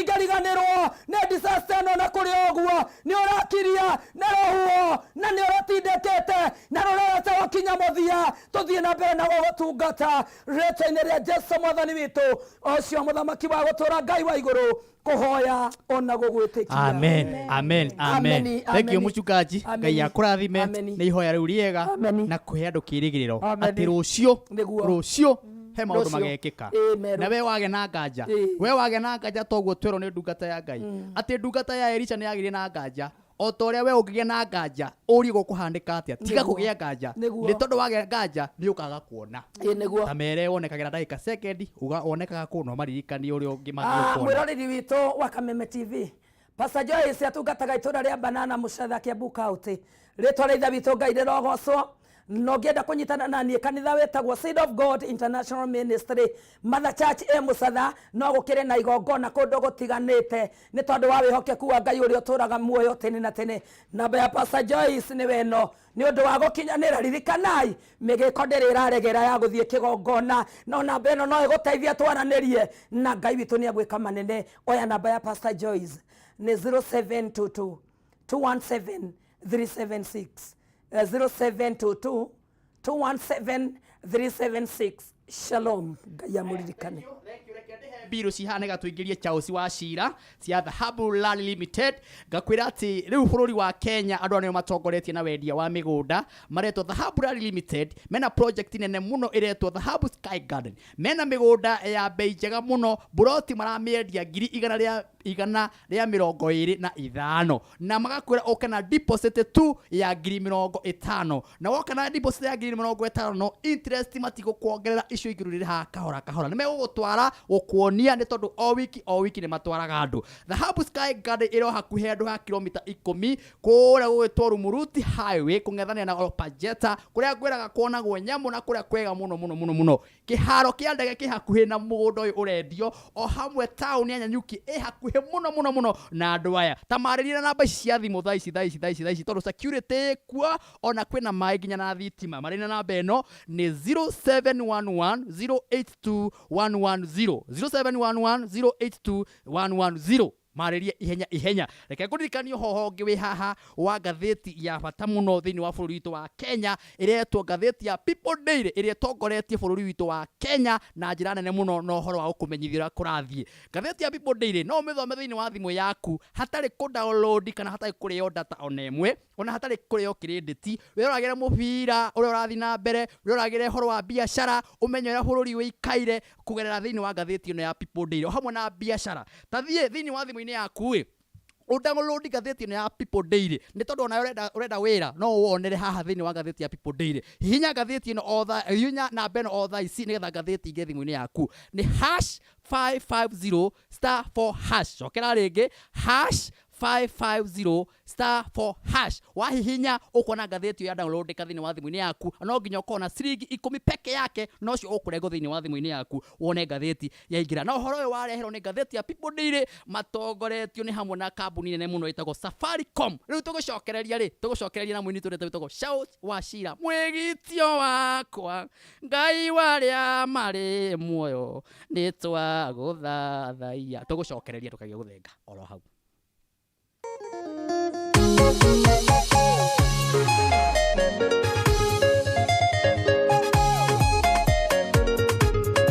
Tũtingĩriganĩrwo nĩ disaster ĩno, na kũrĩ ũguo nĩ ũrakiria na rũhuho na nĩ ũrũtindĩkĩte na rũrorete gũkinya mũthia. Tũthiĩ na mbere na gũgũtungata rĩtwa-inĩ rĩa Jesu Mwathani witũ, ũcio mũthamaki wa gũtũra, Ngai wa igũrũ, kũhoya ona gũgwĩtĩkia. Amen, amen, amen. Ameni, Thank you, ameni. mũchungaji. Ameni. Ngai akũrathime Ameni. nĩ ihoya rĩu rĩega Ameni. na kũhe andũ kĩĩrĩgĩrĩro Ameni. atĩ rũciũ, Nĩguo. rũciũ he maũndũ Rũciũ. magekĩka. Ĩ, meru. Na we wage na nganja, we wage na nganja toguo twerwo nĩ ndungata ya Ngai atĩ ndungata ya Elisha nĩ yagĩire na nganja, o ta ũrĩa we ũngĩgĩa na nganja ũrie gũkũhandĩka atĩa. Tiga Nĩguo. kũgĩa nganja, Nĩguo. nĩ tondũ wagĩa nganja nĩ ũkaga kuona. Ĩ, nĩguo. Ta mere wonekagĩra ndagĩka sekendi uga wonekaga kũ, no maririkanie ũrĩa ũngĩ Ah, mangĩkuona. Mwĩroreri witũ wa Kameme TV, Pastor Joyce atungataga itũra rĩa Banana, Mũcatha, Kiambu County. Rĩtwa rĩa Ithe witũ Ngai rĩrogocwo. Na ũngĩenda kũnyitana na niĩ, kanitha wĩtagwo Seed of God International Ministry, Mother Church ĩ Mũcatha. No gũkĩrĩ na igongona kũndũ gũtiganĩte nĩ tondũ wa wĩhokeku wa Ngai ũrĩa ũtũraga muoyo tene na tene. Namba ya Pastor Joyce nĩ weno nĩ ũndũ wa gũkinyanĩra. Ririkanai mĩgĩko ndĩrĩ ĩraregera ya gũthiĩ kĩgongona, no namba ĩno no ĩgũteithia twaranĩrie na Ngai witũ nĩ agwĩka manene. Oya namba ya Pastor Joyce nĩ 0722 217 376, 0722 217 376. Shalom, Ngai amũririkane. Mbirũ cihana gatũingĩrie Charles wa cira cia Dhahabu Land Limited. Ngakwĩra atĩ rĩu bũrũri wa Kenya andũ arĩa nĩo matongoretie na wendia wa mĩgũnda maretwo Dhahabu Land Limited. Mena project nene mũno ĩretwo Dhahabu Sky Garden. Mena mĩgũnda ya bei njega mũno, buroti maramĩendia ngiri 125, na magakwĩra ũke na deposit tu ya ngiri 50, na woka na deposit ya ngiri 50, interest matigũkuongerera, icio ingĩ rĩrĩhaga kahora kahora. Nĩ megũgũtwara gũkuonia. Ngũkuonia nĩ tondũ o wiki o wiki nĩ matwaraga andũ. Dhahabu Sky Garden ĩrĩ o hakuhĩ andũ ha kilomita 10 kũrĩa gũgĩtwo Rumuruti Highway kũng'ethanĩra na Olpajeta, kũrĩa ngwĩraga kuonagwo nyamũ na kũrĩa kwega mũno mũno mũno mũno. Kĩharo kĩa ndege kĩ hakuhĩ na mũgũnda ũyũ ũrendio, o hamwe taũni ya Nanyuki ĩ hakuhĩ mũno mũno mũno na andũ aya. Ta marĩrie na namba ici cia thimũ thaa ici thaa ici thaa ici thaa ici, tondũ security ĩ kuo, ona kwĩna maĩ nginya na thitima. Marĩrie na namba ĩno nĩ 0711 082 110, 0711 082 110. Marĩrie ihenya ihenya. Reke ngũririkanie ũhoro ũngĩ wĩ haha wa ngathĩti ya bata mũno thĩinĩ wa bũrũri witũ wa Kenya, ĩretwo ngathĩti ya People Daily, ĩrĩa ĩtongoretie bũrũri witũ wa Kenya na njĩra nene mũno na ũhoro wa gũkũmenyithia ũrĩa kũrathiĩ. Ngathĩti ya People Daily no ũmĩthome thĩinĩ wa thimũ yaku hatarĩ kũ download kana hatarĩ kũrĩo data ona ĩmwe, ona hatarĩ kũrĩo credit. Wĩroragĩre mũbira ũrĩa ũrathiĩ na mbere, wĩroragĩre ũhoro wa biacara, ũmenye ũrĩa bũrũri ũikaire kũgerera thĩinĩ wa ngathĩti ĩno ya People Daily, o hamwe na biacara. Ta thiĩ thĩinĩ wa thimũ-inĩ yaku ĩ, ũdownload ngathĩti ĩno ya People Daily, nĩ tondũ ona ũrenda wĩra no ũwonere haha thĩinĩ wa ngathĩti ya People Daily. Hihinya ngathĩti ĩno o thaa, hihinya namba ĩno o thaa ici nĩgetha ngathĩti ĩingĩre thimũ-inĩ yaku. Nĩ hash 550 star 4 hash. Cokera rĩngĩ, hash 550 star 4 hash. Wahihinya ũkuona ngathĩti ĩyo ya download ka thĩinĩ wa thimũ-inĩ yaku, no nginya ũkorwo na ciringi 10 peke yake, no ũcio ũkũrengwo thĩinĩ wa thimũ-inĩ yaku wone ngathĩti yaingĩra. Na ũhoro ũyũ wareherwo nĩ ngathĩti ya People Daily, matongoretio nĩ hamwe na kambuni nene mũno ĩtagwo Safaricom. Rĩu tũgũcokereria rĩ, tũgũcokereria na mũini tũrĩa wĩtagwo Charles Wachira, mwĩgitio wakwa, Ngai wa arĩa marĩ muoyo, nĩ twagũthathaiya. Tũgũcokereria tũkagia gũthenga oro hau.